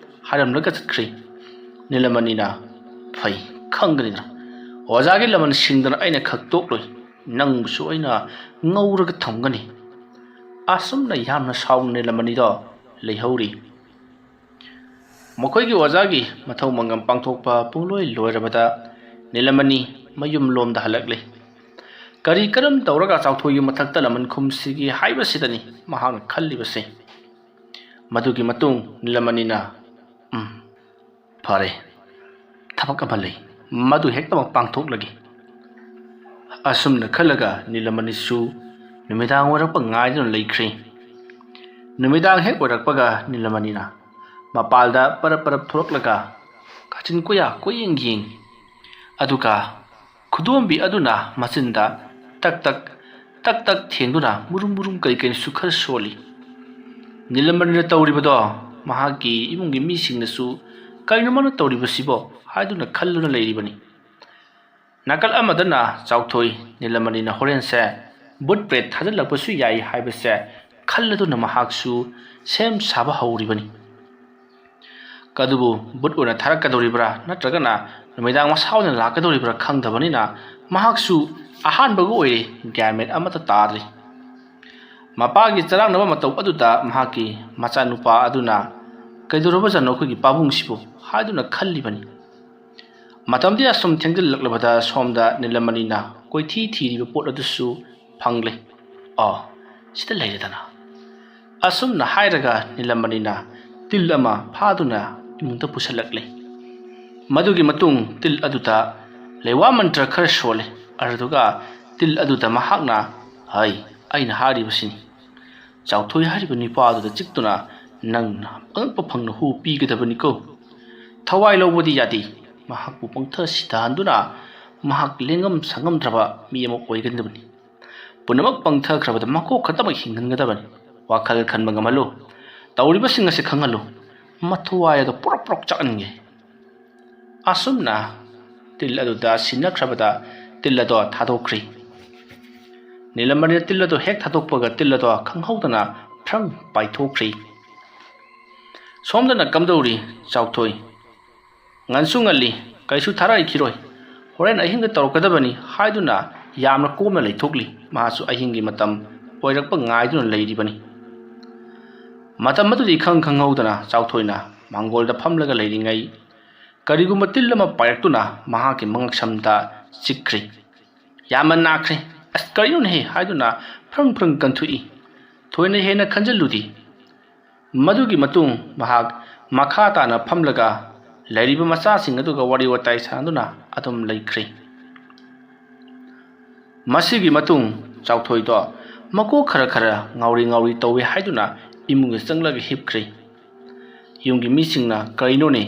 ꯍꯥꯏꯔꯝꯂꯒ ꯆꯠꯈ꯭ꯔꯦ꯫ ꯅꯤꯂꯃꯅꯤꯅ, "ꯐꯩ, ꯈꯪꯒꯅꯤꯗꯅ, ꯑꯣꯖꯥꯒꯤ ꯂꯃꯟ ꯁꯤꯡꯗꯅ ꯑꯩꯅ ꯈꯛ ꯇꯣꯛꯂꯣꯏ, ꯅꯪꯕꯨꯁꯨ ꯑꯩꯅ ꯉꯧꯔꯒ ꯊꯝꯒꯅꯤ"꯫ ꯑꯁꯨꯝꯅ ꯌꯥꯝꯅ ꯁꯥꯎꯅ ꯅꯤꯂꯃꯅꯤꯗꯣ ꯂꯩꯍꯧꯔꯤ꯫ ꯃꯈꯣꯏꯒꯤ ꯑꯣꯖꯥꯒꯤ ꯃꯊꯧ ꯃꯉꯝ ꯄꯥꯡꯊꯣꯛꯄ ꯄꯨꯡꯂꯣꯏ ꯂꯣꯏꯔꯕꯗ ꯅꯤꯂꯃꯅꯤ ꯃꯌꯨꯝ ꯂꯣꯝꯗ ꯍꯜꯂꯛꯂꯦ꯫ ꯀꯔꯤ ꯀꯔꯝ ꯇꯧꯔꯒ ꯆꯥꯎꯊꯣꯏꯒꯤ ꯃꯊꯛꯇ ꯂꯃꯟ ꯈꯨꯝꯁꯤꯒꯦ ꯍꯥꯏꯕꯁꯤꯗꯅꯤ ꯃꯍꯥꯛꯅ ꯈꯜꯂꯤꯕꯁꯦ꯫ ꯃꯗꯨꯒꯤ ꯃꯇꯨꯡ ꯅꯤꯂꯃꯅꯤꯅ, "ꯎꯝ, ꯐꯔꯦ, ꯊꯕꯛ ꯑꯃ ꯂꯩ, ꯃꯗꯨ ꯍꯦꯛꯇꯃꯛ ꯄꯥꯡꯊꯣꯛꯂꯒꯦ"꯫ ꯑꯁꯨꯝꯅ ꯈꯜꯂꯒ ꯅꯤꯂꯃꯅꯤꯁꯨ ꯅꯨꯃꯤꯗꯥꯡ ꯑꯣꯏꯔꯛꯄ ꯉꯥꯏꯗꯨꯅ ꯂꯩꯈ꯭ꯔꯦ꯫ ꯅꯨꯃꯤꯗꯥꯡ ꯍꯦꯛ ꯑꯣꯏꯔꯛꯄꯒ ꯅꯤꯂꯃꯅꯤꯅ ꯃꯄꯥꯜꯗ ꯄꯔꯞ ꯄꯔꯞ ꯊꯣꯛꯂꯛꯂꯒ ꯀꯥꯆꯤꯟ ꯀꯣꯌꯥ ꯀꯣꯏꯌꯦꯡ ꯌꯦꯡꯉꯤ꯫ ꯑꯗꯨꯒ ꯈꯨꯗꯣꯝꯕꯤ ꯑꯗꯨꯅ ꯃꯆꯤꯟꯗ ꯇꯛ ꯇꯛ, ꯇꯛ ꯇꯛ ꯊꯦꯡꯗꯨꯅ ꯃꯨꯔꯨꯝ ꯃꯨꯔꯨꯝ ꯀꯔꯤ ꯀꯔꯤꯁꯨ ꯈꯔ ꯁꯣꯜꯂꯤ꯫ ꯅꯤꯂꯃꯅꯤꯅ ꯇꯧꯔꯤꯕꯗꯣ ꯃꯍꯥꯛꯀꯤ ꯏꯃꯨꯡꯒꯤ ꯃꯤꯁꯤꯡꯅꯁꯨ "ꯀꯩꯅꯣ ꯃꯥꯅ ꯇꯧꯔꯤꯕꯁꯤꯕꯣ?" ꯍꯥꯏꯗꯨꯅ ꯈꯜꯂꯨꯅ ꯂꯩꯔꯤꯕꯅꯤ꯫ ꯅꯥꯀꯜ ꯑꯃꯗꯅ ꯆꯥꯎꯊꯣꯏ ꯅꯤꯂꯃꯅꯤꯅ ꯍꯣꯔꯦꯟꯁꯦ ꯕꯨꯠ ꯄ꯭ꯔꯦꯠ ꯊꯥꯖꯤꯜꯂꯛꯄꯁꯨ ꯌꯥꯏ ꯍꯥꯏꯕꯁꯦ ꯈꯜꯂꯗꯨꯅ ꯃꯍꯥꯛꯁꯨ ꯁꯦꯝ ꯁꯥꯕ ꯍꯧꯔꯤꯕꯅꯤ꯫ ꯑꯗꯨꯕꯨ ꯕꯨꯠ ꯑꯣꯏꯅ ꯊꯥꯔꯛꯀꯗꯧꯔꯤꯕ꯭ꯔꯥ ꯅꯠꯇ꯭ꯔꯒꯅ ꯅꯨꯃꯤꯗꯥꯡ ꯃꯁꯥ ꯑꯣꯏꯅ ꯂꯥꯛꯀꯗꯧꯔꯤꯕ꯭ꯔꯥ ꯈꯪꯗꯕꯅꯤꯅ ꯃꯍꯥꯛꯁꯨ ꯑꯍꯥꯟꯕꯒ ꯑꯣꯏꯔꯦ, ꯒ꯭ꯌꯥꯟ ꯃꯦꯟ ꯑꯃꯠꯇ ꯇꯥꯗ꯭ꯔꯤ꯫ ꯃꯄꯥꯒꯤ ꯆꯔꯥꯡꯅꯕ ꯃꯇꯧ ꯑꯗꯨꯗ ꯃꯍꯥꯛꯀꯤ ꯃꯆꯥꯅꯨꯄꯥ ꯑꯗꯨꯅ "ꯀꯩꯗꯧꯔꯕꯖꯥꯠꯅꯣ ꯑꯩꯈꯣꯏꯒꯤ ꯄꯥꯕꯨꯡꯁꯤꯕꯨ?" ꯍꯥꯏꯗꯨꯅ ꯈꯜꯂꯤꯕꯅꯤ꯫ ꯃꯇꯝꯗꯤ ꯑꯁꯨꯝ ꯊꯦꯡꯖꯤꯜꯂꯛꯂꯕꯗ ꯁꯣꯝꯗ ꯅꯤꯂꯃꯅꯤꯅ ꯀꯣꯏꯊꯤ ꯊꯤꯔꯤꯕ ꯄꯣꯠ ꯑꯗꯨꯁꯨ ꯐꯪꯂꯦ꯫ "ꯑꯣ, ꯁꯤꯗ ꯂꯩꯔꯦꯗꯅ"꯫ ꯑꯁꯨꯝꯅ ꯍꯥꯏꯔꯒ ꯅꯤꯂꯃꯅꯤꯅ ꯇꯤꯜ ꯑꯃ ꯐꯥꯗꯨꯅ ꯏꯃꯨꯡꯗ ꯄꯨꯁꯜꯂꯛꯂꯦ꯫ ꯃꯗꯨꯒꯤ ꯃꯇꯨꯡ ꯇꯤꯜ ꯑꯗꯨꯗ ꯂꯩꯋꯥ ꯃꯟꯇ꯭ꯔ ꯈꯔ ꯁꯣꯜꯂꯦ꯫ ꯑꯗꯨꯗꯨꯒ ꯇꯤꯜ ꯑꯗꯨꯗ ꯃꯍꯥꯛꯅ, "ꯍꯩ, ꯑꯩꯅ ꯍꯥꯏꯔꯤꯕꯁꯤꯅꯤ꯫ ꯆꯥꯎꯊꯣꯏ ꯍꯥꯏꯔꯤꯕ ꯅꯨꯄꯥ ꯑꯗꯨꯗ ꯆꯤꯛꯇꯨꯅ ꯅꯪꯅ ꯑꯉꯛꯄ ꯐꯪꯅ ꯍꯨ ꯄꯤꯒꯗꯕꯅꯤꯀꯣ꯫ ꯊꯋꯥꯏ ꯂꯧꯕꯗꯤ ꯌꯥꯗꯦ꯫ ꯃꯍꯥꯛꯄꯨ ꯄꯪꯊ ꯁꯤꯊꯍꯟꯗꯨꯅ ꯃꯍꯥꯛ ꯂꯦꯡꯉꯝ ꯁꯥꯉꯝꯗ꯭ꯔꯕ ꯃꯤ ꯑꯃ ꯑꯣꯏꯒꯗꯕꯅꯤ꯫ ꯄꯨꯝꯅꯃꯛ ꯄꯪꯊꯈ꯭ꯔꯕꯗ ꯃꯀꯣꯛ ꯈꯛꯇꯃꯛ ꯍꯤꯡꯍꯟꯒꯗꯕꯅꯤ꯫ ꯋꯥꯈꯜ ꯈꯟꯕ ꯉꯝꯍꯜꯂꯨ꯫ ꯇꯧꯔꯤꯕꯁꯤꯡ ꯑꯁꯤ ꯈꯪꯍꯜꯂꯨ꯫ ꯃꯊ꯭ꯋꯥꯏ ꯑꯗꯣ ꯄ꯭ꯔꯣꯛ ꯄ꯭ꯔꯣꯛ ꯆꯥꯛꯍꯟꯒꯦ"꯫ ꯑꯁꯨꯝꯅ ꯇꯤꯜ ꯑꯗꯨꯗ ꯁꯤꯟꯅꯈ꯭ꯔꯕꯗ ꯇꯤꯜ ꯑꯗꯣ ꯊꯥꯗꯣꯛꯈ꯭ꯔꯤ꯫ ꯅꯤꯂꯃꯅꯤꯅ ꯇꯤꯜ ꯑꯗꯣ ꯍꯦꯛ ꯊꯥꯗꯣꯛꯄꯒ ꯇꯤꯜ ꯑꯗꯣ ꯈꯪꯍꯧꯗꯅ ꯐ꯭ꯔꯪ ꯄꯥꯏꯊꯣꯛꯈ꯭ꯔꯤ꯫ ꯁꯣꯝꯗꯅ ꯀꯝꯗꯧꯔꯤ ꯆꯥꯎꯊꯣꯏ? ꯉꯟꯁꯨ ꯉꯜꯂꯤ, ꯀꯩꯁꯨ ꯊꯥꯔꯛꯈꯤꯔꯣꯏ, ꯍꯣꯔꯦꯟ ꯑꯍꯤꯡꯗ ꯇꯧꯔꯛꯀꯗꯕꯅꯤ ꯍꯥꯏꯗꯨꯅ ꯌꯥꯝꯅ ꯀꯣꯝꯅ ꯂꯩꯊꯣꯛꯂꯤ꯫ ꯃꯍꯥꯛꯁꯨ ꯑꯍꯤꯡꯒꯤ ꯃꯇꯝ ꯑꯣꯏꯔꯛꯄ ꯉꯥꯏꯗꯨꯅ ꯂꯩꯔꯤꯕꯅꯤ꯫ ꯃꯇꯝ ꯑꯗꯨꯗꯤ ꯏꯈꯪ ꯈꯪꯍꯧꯗꯅ ꯆꯥꯎꯊꯣꯏꯅ ꯃꯥꯡꯒꯣꯜꯗ ꯐꯝꯂꯒ ꯂꯩꯔꯤꯉꯩ ꯀꯔꯤꯒꯨꯝꯕ ꯇꯤꯜ ꯑꯃ ꯄꯥꯏꯔꯛꯇꯨꯅ ꯃꯍꯥꯛꯀꯤ ꯃꯉꯛꯁꯝꯗ ꯆꯤꯛꯈ꯭ꯔꯦ꯫ ꯌꯥꯝꯅ ꯅꯥꯈ꯭ꯔꯦ꯫ "ꯑꯁ, ꯀꯔꯤꯅꯣꯅꯦꯍꯦ?" ꯍꯥꯏꯗꯨꯅ ꯐ꯭ꯔꯪ ꯐ꯭ꯔꯪ ꯀꯟꯊꯣꯛꯏ꯫ ꯊꯣꯏꯅ ꯍꯦꯟꯅ ꯈꯟꯖꯤꯜꯂꯨꯗꯦ꯫ ꯃꯗꯨꯒꯤ ꯃꯇꯨꯡ ꯃꯍꯥꯛ ꯃꯈꯥ ꯇꯥꯅ ꯐꯝꯂꯒ ꯂꯩꯔꯤꯕ ꯃꯆꯥꯁꯤꯡ ꯑꯗꯨꯒ ꯋꯥꯔꯤ ꯋꯥꯇꯥꯏ ꯁꯥꯟꯅꯗꯨꯅ ꯑꯗꯨꯝ ꯂꯩꯈ꯭ꯔꯦ꯫ ꯃꯁꯤꯒꯤ ꯃꯇꯨꯡ ꯆꯥꯎꯊꯣꯏꯗꯣ ꯃꯀꯣꯛ ꯈꯔ ꯈꯔ ꯉꯥꯎꯔꯤ ꯉꯥꯎꯔꯤ ꯇꯧꯏ ꯍꯥꯏꯗꯨꯅ ꯏꯃꯨꯡꯗ ꯆꯪꯂꯒ ꯍꯤꯞꯈ꯭ꯔꯦ꯫ ꯌꯨꯝꯒꯤ ꯃꯤꯁꯤꯡꯅ "ꯀꯔꯤꯅꯣꯅꯦ,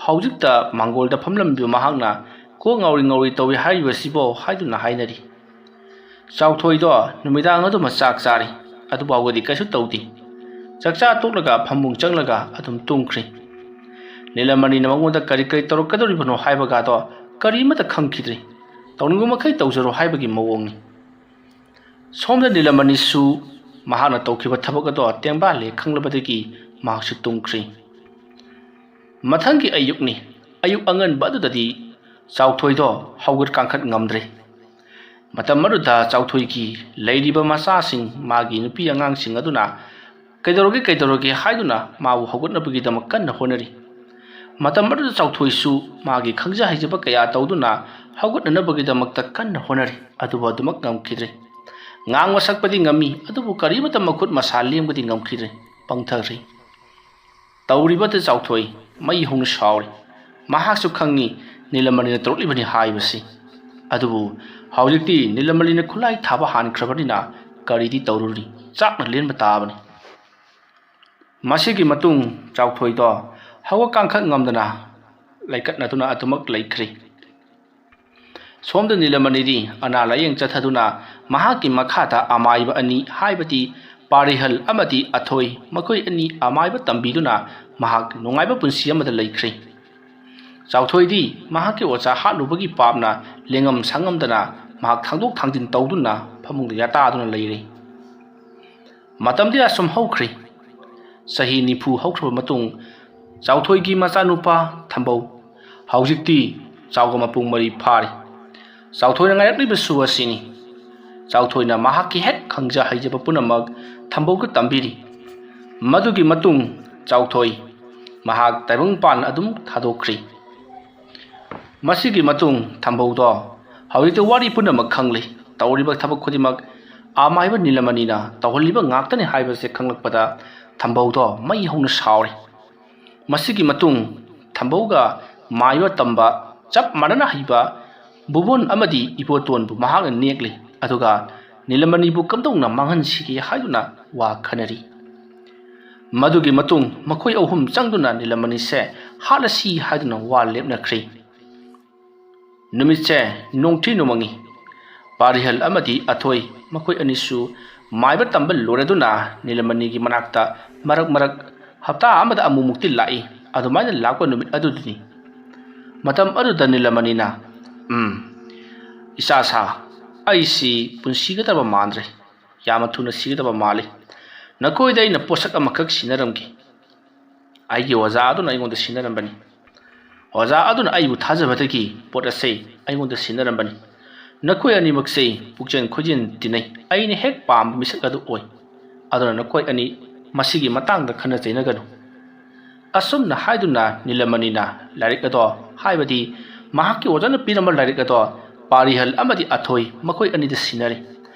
ꯍꯧꯖꯤꯛꯇ ꯃꯥꯡꯒꯣꯜꯗ ꯐꯝꯂꯝꯃꯤꯕ ꯃꯍꯥꯛꯅ ꯀꯣꯛ ꯉꯥꯎꯔꯤ ꯉꯥꯎꯔꯤ ꯇꯧꯏ ꯍꯥꯏꯔꯤꯕꯁꯤꯕꯣ?" ꯍꯥꯏꯗꯨꯅ ꯍꯥꯏꯅꯔꯤ꯫ ꯆꯥꯎꯊꯣꯏꯗꯣ ꯅꯨꯃꯤꯗꯥꯡ ꯑꯗꯨꯃ ꯆꯥꯛ ꯆꯥꯔꯤ, ꯑꯗꯨꯐꯥꯎꯕꯗꯤ ꯀꯩꯁꯨ ꯇꯧꯗꯦ꯫ ꯆꯥꯛꯆꯥ ꯇꯣꯛꯂꯒ ꯐꯃꯨꯡ ꯆꯪꯂꯒ ꯑꯗꯨꯝ ꯇꯨꯝꯈ꯭ꯔꯦ꯫ ꯅꯤꯂꯃꯅꯤꯅ ꯃꯉꯣꯟꯗ ꯀꯔꯤ ꯀꯔꯤ ꯇꯧꯔꯛꯀꯗꯧꯔꯤꯕꯅꯣ ꯍꯥꯏꯕꯒꯗꯣ ꯀꯔꯤꯃꯠꯇ ꯈꯪꯈꯤꯗ꯭ꯔꯦ꯫ ꯇꯧꯅꯤꯡꯕ ꯃꯈꯩ ꯇꯧꯖꯔꯣ ꯍꯥꯏꯕꯒꯤ ꯃꯑꯣꯡꯅꯤ꯫ ꯁꯣꯝꯗ ꯅꯤꯂꯃꯅꯤꯁꯨ ꯃꯍꯥꯛꯅ ꯇꯧꯈꯤꯕ ꯊꯕꯛ ꯑꯗꯣ ꯇꯦꯡꯕꯥꯜꯂꯦ ꯈꯪꯂꯕꯗꯒꯤ ꯃꯍꯥꯛꯁꯨ ꯇꯨꯝꯈ꯭ꯔꯦ꯫ ꯃꯊꯪꯒꯤ ꯑꯌꯨꯛꯅꯤ꯫ ꯑꯌꯨꯛ ꯑꯉꯟꯕ ꯑꯗꯨꯗꯗꯤ ꯆꯥꯎꯊꯣꯏꯗꯣ ꯍꯧꯒꯠ ꯀꯥꯡꯈꯠ ꯉꯝꯗ꯭ꯔꯦ꯫ ꯃꯇꯝ ꯑꯗꯨꯗ ꯆꯥꯎꯊꯣꯏꯒꯤ ꯂꯩꯔꯤꯕ ꯃꯆꯥꯁꯤꯡ, ꯃꯥꯒꯤ ꯅꯨꯄꯤ ꯑꯉꯥꯡꯁꯤꯡ ꯑꯗꯨꯅ "ꯀꯩꯗꯧꯔꯒꯦ, ꯀꯩꯗꯧꯔꯒꯦ?" ꯍꯥꯏꯗꯨꯅ ꯃꯥꯕꯨ ꯍꯧꯒꯠꯅꯕꯒꯤꯗꯃꯛ ꯀꯟꯅ ꯍꯣꯠꯅꯔꯤ꯫ ꯃꯇꯝ ꯑꯗꯨꯗ ꯆꯥꯎꯊꯣꯏꯁꯨ ꯃꯥꯒꯤ ꯈꯪꯖ ꯍꯩꯖꯕ ꯀꯌꯥ ꯇꯧꯗꯨꯅ ꯍꯧꯒꯠꯅꯅꯕꯒꯤꯗꯃꯛꯇ ꯀꯟꯅ ꯍꯣꯠꯅꯔꯤ, ꯑꯗꯨꯕꯨ ꯑꯗꯨꯃꯛ ꯉꯝꯈꯤꯗ꯭ꯔꯦ꯫ ꯉꯥꯡꯕ ꯁꯛꯄꯗꯤ ꯉꯝꯃꯤ, ꯑꯗꯨꯕꯨ ꯀꯔꯤꯃꯠꯇ ꯃꯈꯨꯠ ꯃꯁꯥ ꯂꯦꯡꯕꯗꯤ ꯉꯝꯈꯤꯗ꯭ꯔꯦ, ꯄꯪꯊꯈ꯭ꯔꯦ꯫ ꯇꯧꯔꯤꯕ ꯑꯗꯨ ꯆꯥꯎꯊꯣꯏ ꯃꯩ ꯍꯧꯅ ꯁꯥꯎꯔꯤ꯫ ꯃꯍꯥꯛꯁꯨ ꯈꯪꯉꯤ ꯅꯤꯂꯃꯅꯤꯅ ꯇꯧꯔꯛꯂꯤꯕꯅꯤ ꯍꯥꯏꯕꯁꯤ꯫ ꯑꯗꯨꯕꯨ ꯍꯧꯖꯤꯛꯇꯤ ꯅꯤꯂꯃꯅꯤꯅ ꯈꯨꯠꯂꯥꯏ ꯊꯥꯕ ꯍꯥꯟꯈ꯭ꯔꯕꯅꯤꯅ ꯀꯔꯤꯗꯤ ꯇꯧꯔꯨꯅꯤ? ꯆꯥꯛꯅ ꯂꯦꯟꯕ ꯇꯥꯕꯅꯤ꯫ ꯃꯁꯤꯒꯤ ꯃꯇꯨꯡ ꯆꯥꯎꯊꯣꯏꯗꯣ ꯍꯧꯒꯠ ꯀꯥꯡꯈꯠ ꯉꯝꯗꯅ ꯂꯩꯀꯠꯅꯗꯨꯅ ꯑꯗꯨꯃꯛ ꯂꯩꯈ꯭ꯔꯦ꯫ ꯁꯣꯝꯗ ꯅꯤꯂꯃꯅꯤꯗꯤ ꯑꯅꯥ ꯂꯥꯌꯦꯡ ꯆꯠꯊꯗꯨꯅ ꯃꯍꯥꯛꯀꯤ ꯃꯈꯥꯗ ꯑꯃꯥꯏꯕ ꯑꯅꯤ, ꯍꯥꯏꯕꯗꯤ ꯄꯥꯔꯤꯍꯜ ꯑꯃꯗꯤ ꯑꯊꯣꯏ, ꯃꯈꯣꯏ ꯑꯅꯤ ꯑꯃꯥꯏꯕ ꯇꯝꯕꯤꯗꯨꯅ ꯃꯍꯥꯛ ꯅꯨꯡꯉꯥꯏꯕ ꯄꯨꯟꯁꯤ ꯑꯃꯗ ꯂꯩꯈ꯭ꯔꯦ꯫ ꯆꯥꯎꯊꯣꯏꯗꯤ ꯃꯍꯥꯛꯀꯤ ꯑꯣꯖꯥ ꯍꯥꯠꯂꯨꯕꯒꯤ ꯄꯥꯞꯅ ꯂꯦꯡꯉꯝ ꯁꯥꯉꯝꯗꯅ ꯃꯍꯥꯛ ꯊꯥꯡꯗꯣꯛ ꯊꯥꯡꯖꯤꯟ ꯇꯧꯗꯨꯅ ꯐꯃꯨꯡꯗ ꯌꯥꯇꯥꯗꯨꯅ ꯂꯩꯔꯦ꯫ ꯃꯇꯝꯗꯤ ꯑꯁꯨꯝ ꯍꯧꯈ꯭ꯔꯦ꯫ ꯆꯍꯤ ꯅꯤꯐꯨ ꯍꯧꯈ꯭ꯔꯕ ꯃꯇꯨꯡ, ꯆꯥꯎꯊꯣꯏꯒꯤ ꯃꯆꯥꯅꯨꯄꯥ ꯊꯝꯕꯧ ꯍꯧꯖꯤꯛꯇꯤ ꯆꯥꯎꯒ ꯃꯄꯨꯡ ꯃꯔꯩ ꯐꯥꯔꯤ꯫ ꯆꯥꯎꯊꯣꯏꯅ ꯉꯥꯏꯔꯛꯂꯤꯕꯁꯨ ꯑꯁꯤꯅꯤ꯫ ꯆꯥꯎꯊꯣꯏꯅ ꯃꯍꯥꯛꯀꯤ ꯍꯦꯛ ꯈꯪꯖ ꯍꯩꯖꯕ ꯄꯨꯝꯅꯃꯛ ꯊꯝꯕꯧꯗ ꯇꯝꯕꯤꯔꯤ꯫ ꯃꯗꯨꯒꯤ ꯃꯇꯨꯡ ꯆꯥꯎꯊꯣꯏ ꯃꯍꯥꯛ ꯇꯥꯏꯕꯪꯄꯥꯟ ꯑꯗꯨꯝ ꯊꯥꯗꯣꯛꯈ꯭ꯔꯤ꯫ ꯃꯁꯤꯒꯤ ꯃꯇꯨꯡ ꯊꯝꯕꯧꯗꯣ ꯍꯧꯖꯤꯛꯇꯤ ꯋꯥꯔꯤ ꯄꯨꯝꯅꯃꯛ ꯈꯪꯂꯦ꯫ ꯇꯧꯔꯤꯕ ꯊꯕꯛ ꯈꯨꯗꯤꯡꯃꯛ ꯑꯃꯥꯏꯕ ꯅꯤꯂꯃꯅꯤꯅ ꯇꯧꯍꯜꯂꯤꯕ ꯉꯥꯛꯇꯅꯤ ꯍꯥꯏꯕꯁꯦ ꯈꯪꯂꯛꯄꯗ ꯊꯝꯕꯧꯗꯣ ꯃꯩ ꯍꯧꯅ ꯁꯥꯎꯔꯤ꯫ ꯃꯁꯤꯒꯤ ꯃꯇꯨꯡ ꯊꯝꯕꯧꯒ ꯃꯥꯏꯕ ꯇꯝꯕ ꯆꯞ ꯃꯥꯟꯅꯅ ꯍꯩꯕ ꯕꯨꯕꯣꯟ ꯑꯃꯗꯤ ꯏꯕꯣꯇꯣꯟꯕꯨ ꯃꯍꯥꯛꯅ ꯅꯦꯛꯂꯤ꯫ ꯑꯗꯨꯒ ꯅꯤꯂꯃꯅꯤꯕꯨ ꯀꯝꯗꯧꯅ ꯃꯥꯡꯍꯟꯁꯤꯒꯦ ꯍꯥꯏꯗꯨꯅ ꯋꯥ ꯈꯟꯅꯔꯤ꯫ ꯃꯗꯨꯒꯤ ꯃꯇꯨꯡ ꯃꯈꯣꯏ ꯑꯍꯨꯝ ꯆꯪꯗꯨꯅ ꯅꯤꯂꯃꯅꯤꯁꯦ ꯍꯥꯠꯂꯁꯤ ꯍꯥꯏꯗꯨꯅ ꯋꯥ ꯂꯦꯞꯅꯈ꯭ꯔꯦ꯫ ꯅꯨꯃꯤꯠꯁꯦ ꯅꯣꯡꯊꯤ ꯅꯣꯡꯃꯪꯉꯤ꯫ ꯄꯥꯔꯤꯍꯜ ꯑꯃꯗꯤ ꯑꯊꯣꯏ ꯃꯈꯣꯏ ꯑꯅꯤꯁꯨ ꯃꯥꯏꯕ ꯇꯝꯕ ꯂꯣꯏꯔꯗꯨꯅ ꯅꯤꯂꯃꯅꯤꯒꯤ ꯃꯅꯥꯛꯇ ꯃꯔꯛ ꯃꯔꯛ ꯍꯞꯇꯥ ꯑꯃꯗ ꯑꯃꯨꯛꯃꯨꯛꯇꯤ ꯂꯥꯛꯏ꯫ ꯑꯗꯨꯃꯥꯏꯅ ꯂꯥꯛꯄ ꯅꯨꯃꯤꯠ ꯑꯗꯨꯗꯨꯅꯤ꯫ ꯃꯇꯝ ꯑꯗꯨꯗ ꯅꯤꯂꯃꯅꯤꯅ, "ꯎꯝ, ꯏꯆꯥ ꯁꯥ, ꯑꯩꯁꯤ ꯄꯨꯟꯁꯤꯒꯗꯕ ꯃꯥꯟꯗ꯭ꯔꯦ꯫ ꯌꯥꯝꯅ ꯊꯨꯅ ꯁꯤꯒꯗꯕ ꯃꯥꯜꯂꯤ꯫ ꯅꯈꯣꯏꯗ ꯑꯩꯅ ꯄꯣꯠꯁꯛ ꯑꯃꯈꯛ ꯁꯤꯟꯅꯔꯝꯒꯦ꯫ ꯑꯩꯒꯤ ꯑꯣꯖꯥ ꯑꯗꯨꯅ ꯑꯩꯉꯣꯟꯗ ꯁꯤꯟꯅꯔꯝꯕꯅꯤ꯫ ꯑꯣꯖꯥ ꯑꯗꯨꯅ ꯑꯩꯕꯨ ꯊꯥꯖꯕꯗꯒꯤ ꯄꯣꯠ ꯑꯁꯤ ꯑꯩꯉꯣꯟꯗ ꯁꯤꯟꯅꯔꯝꯕꯅꯤ꯫ ꯅꯈꯣꯏ ꯑꯅꯤꯃꯛꯁꯤ ꯄꯨꯛꯆꯦꯜ ꯈꯣꯏꯖꯦꯜ ꯇꯤꯟꯅꯩ꯫ ꯑꯩꯅ ꯍꯦꯛ ꯄꯥꯝꯕ ꯃꯤꯁꯛ ꯑꯗꯨ ꯑꯣꯏ꯫ ꯑꯗꯨꯅ ꯅꯈꯣꯏ ꯑꯅꯤ ꯃꯁꯤꯒꯤ ꯃꯇꯥꯡꯗ ꯈꯟꯅ ꯆꯩꯅꯒꯅꯨ꯫" ꯑꯁꯨꯝꯅ ꯍꯥꯏꯗꯨꯅ ꯅꯤꯂꯃꯅꯤꯅ ꯂꯥꯏꯔꯤꯛ ꯑꯗꯣ, ꯍꯥꯏꯕꯗꯤ ꯃꯍꯥꯛꯀꯤ ꯑꯣꯖꯥꯅ ꯄꯤꯔꯝꯕ ꯂꯥꯏꯔꯤꯛ ꯑꯗꯣ ꯄꯥꯔꯤꯍꯜ ꯑꯃꯗꯤ ꯑꯊꯣꯏ ꯃꯈꯣꯏ ꯑꯅꯤꯗ ꯁꯤꯟꯅꯔꯤ꯫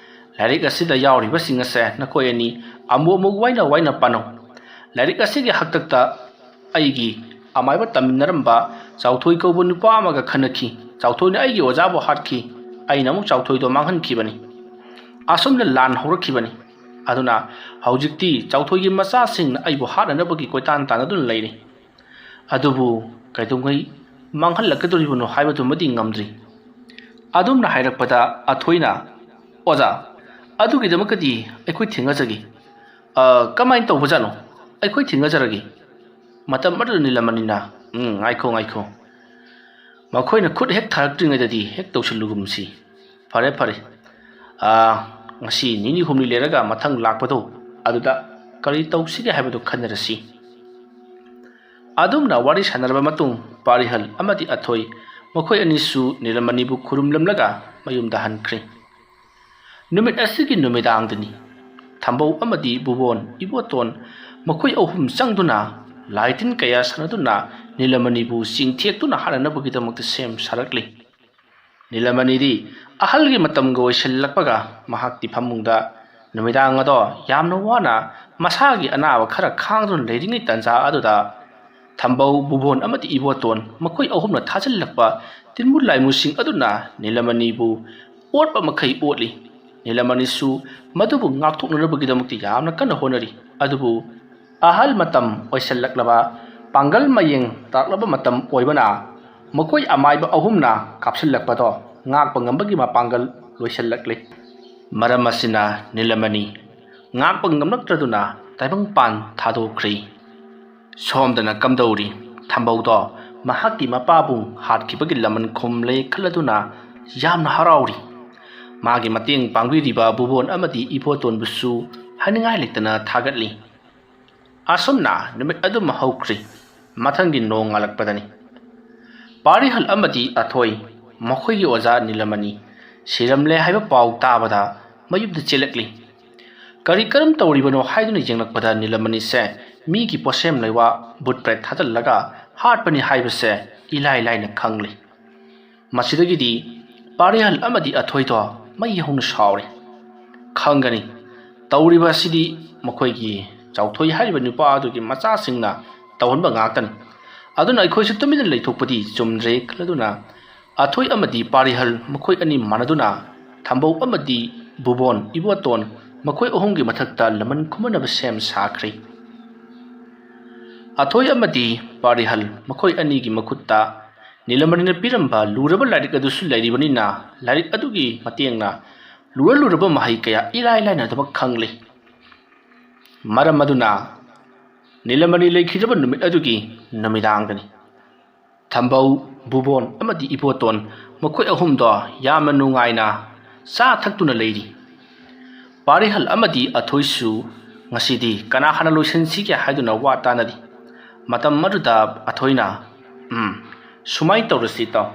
"ꯂꯥꯏꯔꯤꯛ ꯑꯁꯤꯗ ꯌꯥꯎꯔꯤꯕꯁꯤꯡ ꯑꯁꯦ ꯅꯈꯣꯏ ꯑꯅꯤ ꯑꯃꯨꯛ ꯑꯃꯨꯛ ꯋꯥꯏꯅ ꯋꯥꯏꯅ ꯄꯥꯅꯧ꯫ ꯂꯥꯏꯔꯤꯛ ꯑꯁꯤꯒꯤ ꯍꯥꯛꯇꯛꯇ ꯑꯩꯒꯤ ꯑꯃꯥꯏꯕ ꯇꯝꯃꯤꯟꯅꯔꯝꯕ ꯆꯥꯎꯊꯣꯏ ꯀꯧꯕ ꯅꯨꯄꯥ ꯑꯃꯒ ꯈꯟꯅꯈꯤ꯫ ꯆꯥꯎꯊꯣꯏꯅ ꯑꯩꯒꯤ ꯑꯣꯖꯥꯕꯨ ꯍꯥꯠꯈꯤ꯫ ꯑꯩꯅ ꯑꯃꯨꯛ ꯆꯥꯎꯊꯣꯏꯗꯣ ꯃꯥꯡꯍꯟꯈꯤꯕꯅꯤ꯫ ꯑꯁꯨꯝꯅ ꯂꯥꯟ ꯍꯧꯔꯛꯈꯤꯕꯅꯤ꯫ ꯑꯗꯨꯅ ꯍꯧꯖꯤꯛꯇꯤ ꯆꯥꯎꯊꯣꯏꯒꯤ ꯃꯆꯥꯁꯤꯡꯅ ꯑꯩꯕꯨ ꯍꯥꯠꯅꯅꯕꯒꯤ ꯀꯣꯏꯇꯥꯟ ꯇꯥꯟꯅꯗꯨꯅ ꯂꯩꯔꯤ꯫ ꯑꯗꯨꯕꯨ ꯀꯩꯗꯧꯉꯩ ꯃꯥꯡꯍꯜꯂꯛꯀꯗꯧꯔꯤꯕꯅꯣ ꯍꯥꯏꯕꯗꯨꯃꯗꯤ ꯉꯝꯗ꯭ꯔꯤ꯫" ꯑꯗꯨꯝꯅ ꯍꯥꯏꯔꯛꯄꯗ ꯑꯊꯣꯏꯅ, "ꯑꯣꯖꯥ, ꯑꯗꯨꯒꯤꯗꯃꯛꯇꯗꯤ ꯑꯩꯈꯣꯏ ꯊꯦꯡꯅꯖꯒꯦ꯫" "ꯑ, ꯀꯃꯥꯏꯅ ꯇꯧꯕꯖꯥꯠꯅꯣ? ꯑꯩꯈꯣꯏ ꯊꯦꯡꯅꯖꯔꯒꯦ꯫" ꯃꯇꯝ ꯑꯗꯨꯗ ꯅꯤꯂꯃꯅꯤꯅ, "ꯎꯝ, ꯉꯥꯏꯈꯣ, ꯉꯥꯏꯈꯣ꯫ ꯃꯈꯣꯏꯅ ꯈꯨꯠ ꯍꯦꯛ ꯊꯥꯔꯛꯇ꯭ꯔꯤꯉꯩꯗꯗꯤ ꯍꯦꯛ ꯇꯧꯁꯤꯜꯂꯨꯒꯨꯝꯁꯤ꯫ ꯐꯔꯦ, ꯐꯔꯦ꯫ ꯑ, ꯉꯁꯤ ꯅꯤꯅꯤ ꯍꯨꯝꯅꯤ ꯂꯩꯔꯒ ꯃꯊꯪ ꯂꯥꯛꯄꯗꯣ ꯑꯗꯨꯗ ꯀꯔꯤ ꯇꯧꯁꯤꯒꯦ ꯍꯥꯏꯕꯗꯨ ꯈꯟꯅꯔꯁꯤ꯫ ꯑꯗꯨꯝꯅ ꯋꯥꯔꯤ ꯁꯥꯟꯅꯔꯕ ꯃꯇꯨꯡ ꯄꯥꯔꯤꯍꯜ ꯑꯃꯗꯤ ꯑꯊꯣꯏ ꯃꯈꯣꯏ ꯑꯅꯤꯁꯨ ꯅꯤꯂꯃꯅꯤꯕꯨ ꯈꯨꯔꯨꯝꯂꯝꯂꯒ ꯃꯌꯨꯝꯗ ꯍꯟꯈ꯭ꯔꯦ꯫ ꯅꯨꯃꯤꯠ ꯑꯁꯤꯒꯤ ꯅꯨꯃꯤꯗꯥꯡꯗꯅꯤ ꯊꯝꯕꯧ ꯑꯃꯗꯤ ꯕꯨꯕꯣꯟ ꯏꯕꯣꯇꯣꯟ ꯃꯈꯣꯏ ꯑꯍꯨꯝ ꯆꯪꯗꯨꯅ ꯂꯥꯏꯇꯤꯟ ꯀꯌꯥ ꯁꯥꯟꯅꯗꯨꯅ ꯅꯤꯂꯃꯅꯤꯕꯨ ꯆꯤꯡꯊꯦꯛꯇꯨꯅ ꯍꯥꯠꯅꯅꯕꯒꯤꯗꯃꯛꯇ ꯁꯦꯝ ꯁꯥꯔꯛꯂꯤ꯫ ꯅꯤꯂꯃꯅꯤꯗꯤ ꯑꯍꯜꯒꯤ ꯃꯇꯝꯒ ꯑꯣꯏꯁꯤꯜꯂꯛꯄꯒ ꯃꯍꯥꯛꯇꯤ ꯐꯃꯨꯡꯗ ꯅꯨꯃꯤꯗꯥꯡ ꯑꯗꯣ ꯌꯥꯝꯅ ꯋꯥꯅ ꯃꯁꯥꯒꯤ ꯑꯅꯥꯕ ꯈꯔ ꯈꯥꯡꯗꯨꯅ ꯂꯩꯔꯤꯉꯩ ꯇꯥꯟꯖꯥ ꯑꯗꯨꯗ ꯊꯝꯕꯧ, ꯕꯨꯕꯣꯟ ꯑꯃꯗꯤ ꯏꯕꯣꯇꯣꯟ ꯃꯈꯣꯏ ꯑꯍꯨꯝꯅ ꯊꯥꯖꯤꯜꯂꯛꯄ ꯇꯤꯟꯃꯨ ꯂꯥꯏꯃꯨꯁꯤꯡ ꯑꯗꯨꯅ ꯅꯤꯂꯃꯅꯤꯕꯨ ꯑꯣꯠꯄ ꯃꯈꯩ ꯑꯣꯠꯂꯤ꯫ ꯅꯤꯂꯃꯅꯤꯁꯨ ꯃꯗꯨꯕꯨ ꯉꯥꯛꯊꯣꯛꯅꯅꯕꯒꯤꯗꯃꯛꯇ ꯌꯥꯝꯅ ꯀꯟꯅ ꯍꯣꯠꯅꯔꯤ꯫ ꯑꯗꯨꯕꯨ ꯑꯍꯜ ꯃꯇꯝ ꯑꯣꯏꯁꯤꯜꯂꯛꯂꯕ, ꯄꯥꯡꯒꯜ ꯃꯌꯦꯡ ꯇꯥꯔꯛꯂꯕ ꯃꯇꯝ ꯑꯣꯏꯕꯅ ꯃꯈꯣꯏ ꯑꯃꯥꯏꯕ ꯑꯍꯨꯝꯅ ꯀꯥꯞꯁꯤꯜꯂꯛꯄꯗꯣ ꯉꯥꯛꯄ ꯉꯝꯕꯒꯤ ꯃꯄꯥꯡꯒꯜ ꯂꯣꯏꯁꯤꯜꯂꯛꯂꯤ꯫ ꯃꯔꯝ ꯑꯁꯤꯅ ꯅꯤꯂꯃꯅꯤ ꯉꯥꯛꯄ ꯉꯝꯂꯛꯇ꯭ꯔꯗꯨꯅ ꯇꯥꯏꯕꯪꯄꯥꯟ ꯊꯥꯗꯣꯛꯈ꯭ꯔꯤ꯫ ꯁꯣꯝꯗꯅ ꯀꯝꯗꯧꯔꯤ? ꯊꯝꯕꯧꯗꯣ ꯃꯍꯥꯛꯀꯤ ꯃꯄꯥꯕꯨ ꯍꯥꯠꯈꯤꯕꯒꯤ ꯂꯃꯟ ꯈꯨꯝꯂꯦ ꯈꯜꯂꯗꯨꯅ ꯌꯥꯝꯅ ꯍꯔꯥꯎꯔꯤ꯫ ꯃꯥꯒꯤ ꯃꯇꯦꯡ ꯄꯥꯡꯕꯤꯔꯤꯕ ꯕꯨꯕꯣꯟ ꯑꯃꯗꯤ ꯏꯕꯣꯇꯣꯟꯕꯨꯁꯨ ꯍꯥꯏꯅꯤꯡꯉꯥꯏ ꯂꯩꯇꯅ ꯊꯥꯒꯠꯂꯤ꯫ ꯑꯁꯨꯝꯅ ꯅꯨꯃꯤꯠ ꯑꯗꯨꯃ ꯍꯧꯈ꯭ꯔꯤ꯫ ꯃꯊꯪꯒꯤ ꯅꯣꯡ ꯉꯥꯜꯂꯛꯄꯗꯅꯤ꯫ ꯄꯥꯔꯤꯍꯜ ꯑꯃꯗꯤ ꯑꯊꯣꯏ, ꯃꯈꯣꯏꯒꯤ ꯑꯣꯖꯥ ꯅꯤꯂꯃꯅꯤ ꯁꯤꯔꯝꯂꯦ ꯍꯥꯏꯕ ꯄꯥꯎ ꯇꯥꯕꯗ ꯃꯌꯨꯝꯗ ꯆꯦꯜꯂꯛꯂꯤ꯫ ꯀꯔꯤ ꯀꯔꯝ ꯇꯧꯔꯤꯕꯅꯣ ꯍꯥꯏꯗꯨꯅ ꯌꯦꯡꯂꯛꯄꯗ ꯅꯤꯂꯃꯅꯤꯁꯦ ꯃꯤꯒꯤ ꯄꯣꯠꯁꯦꯝ ꯂꯩꯋꯥ ꯚꯨꯠ ꯄ꯭ꯔꯦꯠ ꯊꯥꯖꯤꯜꯂꯒ ꯍꯥꯠꯄꯅꯤ ꯍꯥꯏꯕꯁꯦ ꯏꯂꯥꯏ ꯂꯥꯏꯅ ꯈꯪꯂꯤ꯫ ꯃꯁꯤꯗꯒꯤꯗꯤ ꯄꯥꯔꯤꯍꯜ ꯑꯃꯗꯤ ꯑꯊꯣꯏꯗꯣ ꯃꯩ ꯍꯧꯅ ꯁꯥꯎꯔꯤ꯫ ꯈꯪꯒꯅꯤ, ꯇꯧꯔꯤꯕ ꯑꯁꯤꯗꯤ ꯃꯈꯣꯏꯒꯤ ꯆꯥꯎꯊꯣꯏ ꯍꯥꯏꯔꯤꯕ ꯅꯨꯄꯥ ꯑꯗꯨꯒꯤ ꯃꯆꯥꯁꯤꯡꯅ ꯇꯧꯍꯟꯕ ꯉꯥꯛꯇꯅꯤ꯫ ꯑꯗꯨꯅ ꯑꯩꯈꯣꯏꯁꯨ ꯇꯨꯃꯤꯟꯅ ꯂꯩꯊꯣꯛꯄꯗꯤ ꯆꯨꯝꯗ꯭ꯔꯦ ꯈꯜꯂꯗꯨꯅ ꯑꯊꯣꯏ ꯑꯃꯗꯤ ꯄꯥꯔꯤꯍꯜ ꯃꯈꯣꯏ ꯑꯅꯤ ꯃꯥꯟꯅꯗꯨꯅ ꯊꯝꯕꯧ ꯑꯃꯗꯤ ꯕꯨꯕꯣꯟ ꯏꯕꯣꯇꯣꯟ ꯃꯈꯣꯏ ꯑꯍꯨꯝꯒꯤ ꯃꯊꯛꯇ ꯂꯃꯟ ꯈꯨꯝꯅꯅꯕ ꯁꯦꯝ ꯁꯥꯈ꯭ꯔꯦ꯫ ꯑꯊꯣꯏ ꯑꯃꯗꯤ ꯄꯥꯔꯤꯍꯜ ꯃꯈꯣꯏ ꯑꯅꯤꯒꯤ ꯃꯈꯨꯠꯇ ꯅꯤꯂꯃꯅꯤꯅ ꯄꯤꯔꯝꯕ ꯂꯨꯔꯕ ꯂꯥꯏꯔꯤꯛ ꯑꯗꯨꯁꯨ ꯂꯩꯔꯤꯕꯅꯤꯅ ꯂꯥꯏꯔꯤꯛ ꯑꯗꯨꯒꯤ ꯃꯇꯦꯡꯅ ꯂꯨꯔ ꯂꯨꯔꯕ ꯃꯍꯩ ꯀꯌꯥ ꯏꯂꯥꯏ ꯂꯥꯏꯅ ꯑꯗꯨꯃꯛ ꯈꯪꯂꯤ꯫ ꯃꯔꯝ ꯑꯗꯨꯅ ꯅꯤꯂꯃꯅꯤ ꯂꯩꯈꯤꯗ꯭ꯔꯕ ꯅꯨꯃꯤꯠ ꯑꯗꯨꯒꯤ ꯅꯨꯃꯤꯗꯥꯡꯗꯅꯤ꯫ ꯊꯝꯕꯧ, ꯕꯨꯕꯣꯟ ꯑꯃꯗꯤ ꯏꯕꯣꯇꯣꯟ ꯃꯈꯣꯏ ꯑꯍꯨꯝꯗꯣ ꯌꯥꯝꯅ ꯅꯨꯡꯉꯥꯏꯅ ꯆꯥ ꯊꯛꯇꯨꯅ ꯂꯩꯔꯤ꯫ ꯄꯥꯔꯤꯍꯜ ꯑꯃꯗꯤ ꯑꯊꯣꯏꯁꯨ ꯉꯁꯤꯗꯤ ꯀꯅꯥ ꯍꯥꯟꯅ ꯂꯣꯏꯁꯤꯟꯁꯤꯒꯦ ꯍꯥꯏꯗꯨꯅ ꯋꯥ ꯇꯥꯅꯔꯤ꯫ ꯃꯇꯝ ꯑꯗꯨꯗ ꯑꯊꯣꯏꯅ, "ꯎꯝ, ꯁꯨꯃꯥꯏꯅ ꯇꯧꯔꯁꯤ ꯏꯇꯥꯎ,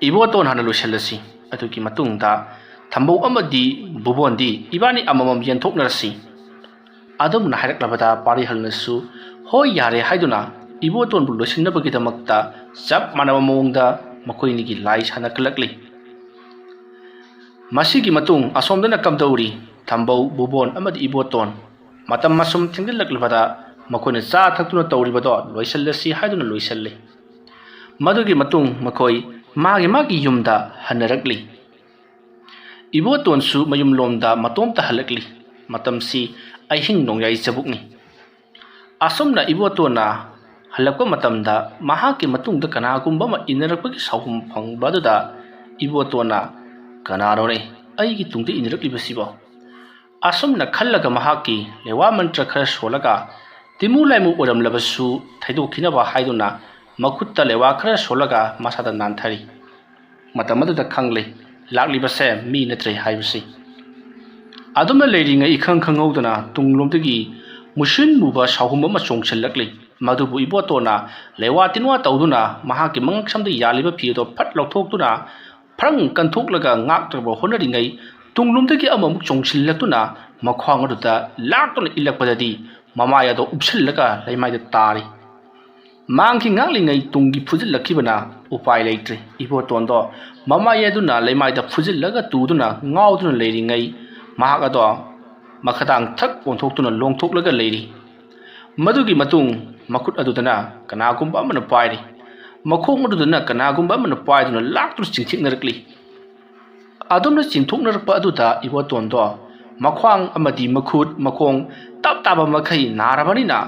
ꯏꯕꯣꯇꯣꯟ ꯍꯥꯟꯅ ꯂꯣꯏꯁꯤꯜꯂꯁꯤ꯫ ꯑꯗꯨꯒꯤ ꯃꯇꯨꯡꯗ ꯊꯝꯕꯧ ꯑꯃꯗꯤ ꯕꯨꯕꯣꯟꯗꯤ ꯏꯕꯥꯅꯤ ꯑꯃꯃꯝ ꯌꯦꯟꯊꯣꯛꯅꯔꯁꯤ"꯫ ꯑꯗꯨꯝꯅ ꯍꯥꯏꯔꯛꯂꯕꯗ ꯄꯥꯔꯤꯍꯜꯅꯁꯨ "ꯍꯣꯏ, ꯌꯥꯔꯦ" ꯍꯥꯏꯗꯨꯅ ꯏꯕꯣꯇꯣꯟꯕꯨ ꯂꯣꯏꯁꯤꯟꯅꯕꯒꯤꯗꯃꯛꯇ ꯆꯞ ꯃꯥꯟꯅꯕ ꯃꯑꯣꯡꯗ ꯃꯈꯣꯏꯅꯤꯒꯤ ꯂꯥꯏ ꯁꯥꯟꯅꯈꯠꯂꯛꯂꯤ꯫ ꯃꯁꯤꯒꯤ ꯃꯇꯨꯡ ꯑꯁꯣꯝꯗꯅ ꯀꯝꯗꯧꯔꯤ? ꯊꯝꯕꯧ, ꯕꯨꯕꯣꯟ ꯑꯃꯗꯤ ꯏꯕꯣꯇꯣꯟ ꯃꯇꯝ ꯑꯁꯨꯝ ꯊꯦꯡꯖꯤꯜꯂꯛꯂꯕꯗ ꯃꯈꯣꯏꯅ ꯆꯥ ꯊꯛꯇꯨꯅ ꯇꯧꯔꯤꯕꯗꯣ ꯂꯣꯏꯁꯤꯜꯂꯁꯤ ꯍꯥꯏꯗꯨꯅ ꯂꯣꯏꯁꯤꯜꯂꯤ꯫ ꯃꯗꯨꯒꯤ ꯃꯇꯨꯡ ꯃꯈꯣꯏ ꯃꯥꯒꯤ ꯃꯥꯒꯤ ꯌꯨꯝꯗ ꯍꯟꯅꯔꯛꯂꯤ꯫ ꯏꯕꯣꯇꯣꯟꯁꯨ ꯃꯌꯨꯝꯂꯣꯝꯗ ꯃꯇꯣꯝꯇ ꯍꯜꯂꯛꯂꯤ꯫ ꯃꯇꯝꯁꯤ ꯑꯍꯤꯡ ꯅꯣꯡꯌꯥꯏ ꯆꯕꯨꯛꯅꯤ꯫ ꯑꯁꯨꯝꯅ ꯏꯕꯣꯇꯣꯟꯅ ꯍꯜꯂꯛꯄ ꯃꯇꯝꯗ ꯃꯍꯥꯛꯀꯤ ꯃꯇꯨꯡꯗ ꯀꯅꯥꯒꯨꯝꯕ ꯑꯃ ꯏꯟꯅꯔꯛꯄꯒꯤ ꯁꯥꯎꯍꯨꯝ ꯐꯪꯕ ꯑꯗꯨꯗ ꯏꯕꯣꯇꯣꯟꯅ, "ꯀꯅꯥꯅꯣꯅꯦ ꯑꯩꯒꯤ ꯇꯨꯡꯗ ꯏꯟꯅꯔꯛꯂꯤꯕꯁꯤꯕꯣ?" ꯑꯁꯨꯝꯅ ꯈꯜꯂꯒ ꯃꯍꯥꯛꯀꯤ ꯂꯩꯋꯥ ꯃꯟꯇ꯭ꯔ ꯈꯔ ꯁꯣꯜꯂꯒ ꯇꯤꯃꯨ ꯂꯥꯏꯃꯨ ꯑꯣꯏꯔꯝꯂꯕꯁꯨ ꯊꯩꯗꯣꯛꯈꯤꯅꯕ ꯍꯥꯏꯗꯨꯅ ꯃꯈꯨꯠꯇ ꯂꯩꯋꯥ ꯈꯔ ꯁꯣꯜꯂꯒ ꯃꯁꯥꯗ ꯅꯥꯟꯊꯔꯤ꯫ ꯃꯇꯝ ꯑꯗꯨꯗ ꯈꯪꯂꯦ ꯂꯥꯛꯂꯤꯕꯁꯦ ꯃꯤ ꯅꯠꯇ꯭ꯔꯦ ꯍꯥꯏꯕꯁꯤ꯫ ꯑꯗꯨꯝꯅ ꯂꯩꯔꯤꯉꯩ ꯏꯈꯪ ꯈꯪꯍꯧꯗꯅ ꯇꯨꯡꯂꯣꯝꯗꯒꯤ ꯃꯨꯁꯤꯟ ꯃꯨꯕ ꯁꯥꯎꯍꯨꯝ ꯑꯃ ꯆꯣꯡꯁꯤꯜꯂꯛꯂꯤ꯫ ꯃꯗꯨꯕꯨ ꯏꯕꯣꯇꯣꯟꯅ ꯂꯩꯋꯥ ꯇꯤꯟꯋꯥ ꯇꯧꯗꯨꯅ ꯃꯍꯥꯛꯀꯤ ꯃꯉꯛꯁꯝꯗ ꯌꯥꯜꯂꯤꯕ ꯐꯤ ꯑꯗꯨ ꯐꯠ ꯂꯧꯊꯣꯛꯇꯨꯅ ꯐ꯭ꯔꯪ ꯀꯟꯊꯣꯛꯂꯒ ꯉꯥꯛꯇ꯭ꯔꯕ ꯍꯣꯠꯅꯔꯤꯉꯩ ꯇꯨꯡꯂꯣꯝꯗꯒꯤ ꯑꯃꯃꯨꯛ ꯆꯣꯡꯁꯤꯜꯂꯛꯇꯨꯅ ꯃꯈ꯭ꯋꯥꯡ ꯑꯗꯨꯗ ꯂꯥꯛꯇꯨꯅ ꯏꯜꯂꯛꯄꯗꯗꯤ ꯃꯃꯥꯏ ꯑꯗꯣ ꯎꯞꯁꯤꯜꯂꯒ ꯂꯩꯃꯥꯏꯗ ꯇꯥꯔꯤ꯫ ꯃꯥꯡꯈꯤ ꯉꯥꯛꯂꯤꯉꯩ ꯇꯨꯡꯒꯤ ꯐꯨꯖꯤꯜꯂꯛꯈꯤꯕꯅ ꯎꯄꯥꯏ ꯂꯩꯇ꯭ꯔꯦ꯫ ꯏꯕꯣꯇꯣꯟꯗꯣ ꯃꯃꯥꯏ ꯑꯗꯨꯅ ꯂꯩꯃꯥꯏꯗ ꯐꯨꯖꯤꯜꯂꯒ ꯇꯨꯗꯨꯅ ꯉꯥꯎꯗꯨꯅ ꯂꯩꯔꯤꯉꯩ ꯃꯍꯥꯛ ꯑꯗꯣ ꯃꯈꯗꯥꯡ ꯊꯛ ꯑꯣꯟꯊꯣꯛꯇꯨꯅ ꯂꯣꯡꯊꯣꯛꯂꯒ ꯂꯩꯔꯤ꯫ ꯃꯗꯨꯒꯤ ꯃꯇꯨꯡ ꯃꯈꯨꯠ ꯑꯗꯨꯗꯅ ꯀꯅꯥꯒꯨꯝꯕ ꯑꯃꯅ ꯄꯥꯏꯔꯤ꯫ ꯃꯈꯣꯡ ꯑꯗꯨꯗꯅ ꯀꯅꯥꯒꯨꯝꯕ ꯑꯃꯅ ꯄꯥꯏꯗꯨꯅ ꯂꯥꯛꯇꯨꯅ ꯆꯤꯡꯊꯦꯛꯅꯔꯛꯂꯤ꯫ ꯑꯗꯨꯝꯅ ꯆꯤꯡꯊꯣꯛꯅꯔꯛꯄ ꯑꯗꯨꯗ ꯏꯕꯣꯇꯣꯟꯗꯣ ꯃꯈ꯭ꯋꯥꯡ ꯑꯃꯗꯤ ꯃꯈꯨꯠ ꯃꯈꯣꯡ ꯇꯞ ꯇꯥꯕ ꯃꯈꯩ ꯅꯥꯔꯕꯅꯤꯅ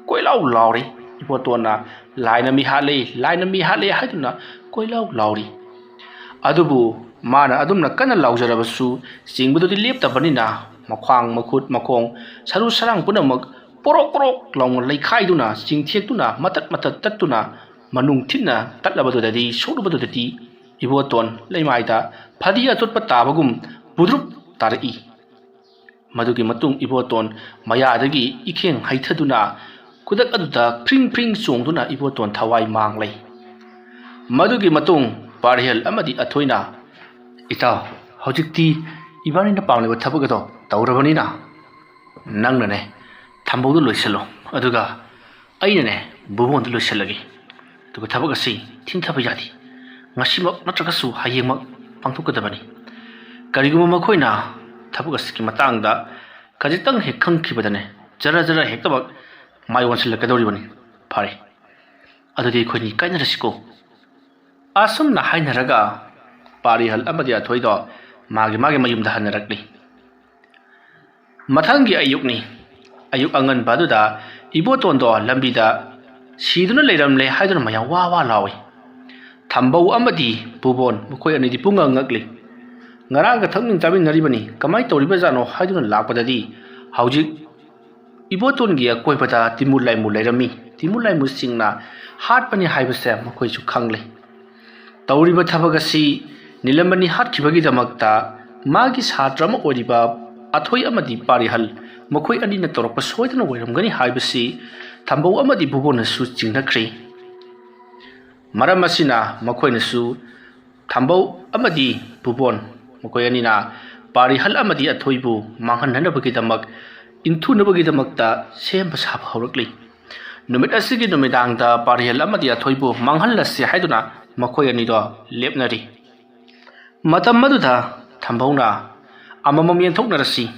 ꯀꯣꯏꯂꯥꯎ ꯂꯥꯎꯔꯤ꯫ ꯏꯕꯣꯇꯣꯟꯅ "ꯂꯥꯏꯅ ꯃꯤ ꯍꯥꯠꯂꯦ, ꯂꯥꯏꯅ ꯃꯤ ꯍꯥꯠꯂꯦ" ꯍꯥꯏꯗꯨꯅ ꯀꯣꯏꯂꯥꯎ ꯂꯥꯎꯔꯤ꯫ ꯑꯗꯨꯕꯨ ꯃꯥꯅ ꯑꯗꯨꯝꯅ ꯀꯟꯅ ꯂꯥꯎꯖꯔꯕꯁꯨ ꯆꯤꯡꯕꯗꯨꯗꯤ ꯂꯦꯞꯇꯕꯅꯤꯅ ꯃꯈ꯭ꯋꯥꯡ, ꯃꯈꯨꯠ, ꯃꯈꯣꯡ, ꯁꯔꯨ ꯁꯔꯥꯡ ꯄꯨꯝꯅꯃꯛ ꯄꯣꯔꯣꯛ ꯄꯣꯔꯣꯛ ꯂꯥꯎꯅ ꯂꯩꯈꯥꯏꯗꯨꯅ ꯆꯤꯡꯊꯦꯛꯇꯨꯅ ꯃꯇꯠ ꯃꯇꯠ ꯇꯠꯇꯨꯅ ꯃꯅꯨꯡ ꯊꯤꯟꯅ ꯇꯠꯂꯕꯗꯨꯗꯗꯤ, ꯁꯣꯛꯂꯕꯗꯨꯗꯗꯤ ꯏꯕꯣꯇꯣꯟ ꯂꯩꯃꯥꯏꯗ ꯐꯗꯤ ꯑꯆꯣꯠꯄ ꯇꯥꯕꯒꯨꯝ ꯕꯨꯗ꯭ꯔꯨꯞ ꯇꯥꯔꯛꯏ꯫ ꯃꯗꯨꯒꯤ ꯃꯇꯨꯡ ꯏꯕꯣꯇꯣꯟ ꯃꯌꯥꯗꯒꯤ ꯏꯈꯦꯡ ꯍꯩꯊꯗꯨꯅ ꯈꯨꯗꯛ ꯑꯗꯨꯗ ꯐ꯭ꯔꯤꯡ ꯐ꯭ꯔꯤꯡ ꯆꯣꯡꯗꯨꯅ ꯏꯕꯣꯇꯣꯟ ꯊꯋꯥꯏ ꯃꯥꯡꯂꯦ꯫ ꯃꯗꯨꯒꯤ ꯃꯇꯨꯡ ꯄꯥꯔꯤꯍꯦꯜ ꯑꯃꯗꯤ ꯑꯊꯣꯏꯅ, "ꯏꯇꯥꯎ, ꯍꯧꯖꯤꯛꯇꯤ ꯏꯕꯥꯅꯤꯅ ꯄꯥꯝꯂꯤꯕ ꯊꯕꯛ ꯑꯗꯣ ꯇꯧꯔꯕꯅꯤꯅ ꯅꯪꯅꯅꯦ ꯊꯝꯕꯧꯗꯨ ꯂꯣꯏꯁꯤꯜꯂꯣ, ꯑꯗꯨꯒ ꯑꯩꯅꯅꯦ ꯕꯨꯕꯣꯟꯗꯨ ꯂꯣꯏꯁꯤꯜꯂꯒꯦ꯫ ꯑꯗꯨꯒ ꯊꯕꯛ ꯑꯁꯤ ꯊꯤꯡꯊꯕ ꯌꯥꯗꯦ꯫ ꯉꯁꯤꯃꯛ ꯅꯠꯇ꯭ꯔꯒꯁꯨ ꯍꯌꯦꯡꯃꯛ ꯄꯥꯡꯊꯣꯛꯀꯗꯕꯅꯤ꯫ ꯀꯔꯤꯒꯨꯝꯕ ꯃꯈꯣꯏꯅ ꯊꯕꯛ ꯑꯁꯤꯒꯤ ꯃꯇꯥꯡꯗ ꯈꯖꯤꯛꯇꯪ ꯍꯦꯛ ꯈꯪꯈꯤꯕꯗꯅꯦ ꯖꯔ ꯖꯔ ꯍꯦꯛꯇꯃꯛ ꯃꯥꯏ ꯑꯣꯟꯁꯤꯜꯂꯛꯀꯗꯧꯔꯤꯕꯅꯤ꯫ ꯐꯔꯦ, ꯑꯗꯨꯗꯤ ꯑꯩꯈꯣꯏꯅꯤ ꯀꯥꯏꯅꯔꯁꯤꯀꯣ"꯫ ꯑꯁꯨꯝꯅ ꯍꯥꯏꯅꯔꯒ ꯄꯥꯔꯤꯍꯜ ꯑꯃꯗꯤ ꯑꯊꯣꯏꯗꯣ ꯃꯥꯒꯤ ꯃꯥꯒꯤ ꯃꯌꯨꯝꯗ ꯍꯟꯅꯔꯛꯂꯤ꯫ ꯃꯊꯪꯒꯤ ꯑꯌꯨꯛꯅꯤ꯫ ꯑꯌꯨꯛ ꯑꯉꯟꯕ ꯑꯗꯨꯗ ꯏꯕꯣꯇꯣꯟꯗꯣ ꯂꯝꯕꯤꯗ ꯁꯤꯗꯨꯅ ꯂꯩꯔꯝꯂꯦ ꯍꯥꯏꯗꯨꯅ ꯃꯌꯥꯝ ꯋꯥ ꯋꯥ ꯂꯥꯎꯏ꯫ ꯊꯝꯕꯧ ꯑꯃꯗꯤ ꯕꯨꯕꯣꯟ ꯃꯈꯣꯏ ꯑꯅꯤꯗꯤ ꯄꯨꯡꯉꯛ ꯉꯛꯂꯤ꯫ ꯉꯔꯥꯡꯒ ꯊꯛꯃꯤꯟ ꯆꯥꯃꯤꯟꯅꯔꯤꯕꯅꯤ, ꯀꯃꯥꯏꯅ ꯇꯧꯔꯤꯕꯖꯥꯠꯅꯣ ꯍꯥꯏꯗꯨꯅ ꯂꯥꯛꯄꯗꯗꯤ ꯍꯧꯖꯤꯛ ꯏꯕꯣꯇꯣꯟꯒꯤ ꯑꯀꯣꯏꯕꯗ ꯇꯤꯃꯨ ꯂꯥꯏꯃꯨ ꯂꯩꯔꯝꯃꯤ꯫ ꯇꯤꯃꯨ ꯂꯥꯏꯃꯨꯁꯤꯡꯅ ꯍꯥꯠꯄꯅꯤ ꯍꯥꯏꯕꯁꯦ ꯃꯈꯣꯏꯁꯨ ꯈꯪꯂꯦ꯫ ꯇꯧꯔꯤꯕ ꯊꯕꯛ ꯑꯁꯤ ꯅꯤꯂꯝꯕꯅꯤ ꯍꯥꯠꯈꯤꯕꯒꯤꯗꯃꯛꯇ ꯃꯥꯒꯤ ꯁꯥꯇ꯭ꯔ ꯑꯃ ꯑꯣꯏꯔꯤꯕ ꯑꯊꯣꯏ ꯑꯃꯗꯤ ꯄꯥꯔꯤꯍꯜ ꯃꯈꯣꯏ ꯑꯅꯤꯅ ꯇꯧꯔꯛꯄ ꯁꯣꯏꯗꯅ ꯑꯣꯏꯔꯝꯒꯅꯤ ꯍꯥꯏꯕꯁꯤ ꯊꯝꯕꯧ ꯑꯃꯗꯤ ꯕꯨꯕꯣꯟꯅꯁꯨ ꯆꯤꯡꯅꯈ꯭ꯔꯦ꯫ ꯃꯔꯝ ꯑꯁꯤꯅ ꯃꯈꯣꯏꯅꯁꯨ ꯊꯝꯕꯧ ꯑꯃꯗꯤ ꯕꯨꯕꯣꯟ ꯃꯈꯣꯏ ꯑꯅꯤꯅ ꯄꯥꯔꯤꯍꯜ ꯑꯃꯗꯤ ꯑꯊꯣꯏꯕꯨ ꯃꯥꯡꯍꯟꯅꯅꯕꯒꯤꯗꯃꯛ, ꯏꯟꯊꯨꯅꯕꯒꯤꯗꯃꯛꯇ ꯁꯦꯝꯕ ꯁꯥꯕ ꯍꯧꯔꯛꯂꯤ꯫ ꯅꯨꯃꯤꯠ ꯑꯁꯤꯒꯤ ꯅꯨꯃꯤꯗꯥꯡꯗ ꯄꯥꯔꯤꯍꯜ ꯑꯃꯗꯤ ꯑꯊꯣꯏꯕꯨ ꯃꯥꯡꯍꯜꯂꯁꯤ ꯍꯥꯏꯗꯨꯅ ꯃꯈꯣꯏ ꯑꯅꯤꯗꯣ ꯂꯦꯞꯅꯔꯤ꯫ ꯃꯇꯝ ꯑꯗꯨꯗ ꯊꯝꯕꯧꯅ ꯑꯃꯃꯝ ꯌꯦꯟꯊꯣꯛꯅꯔꯁꯤ꯫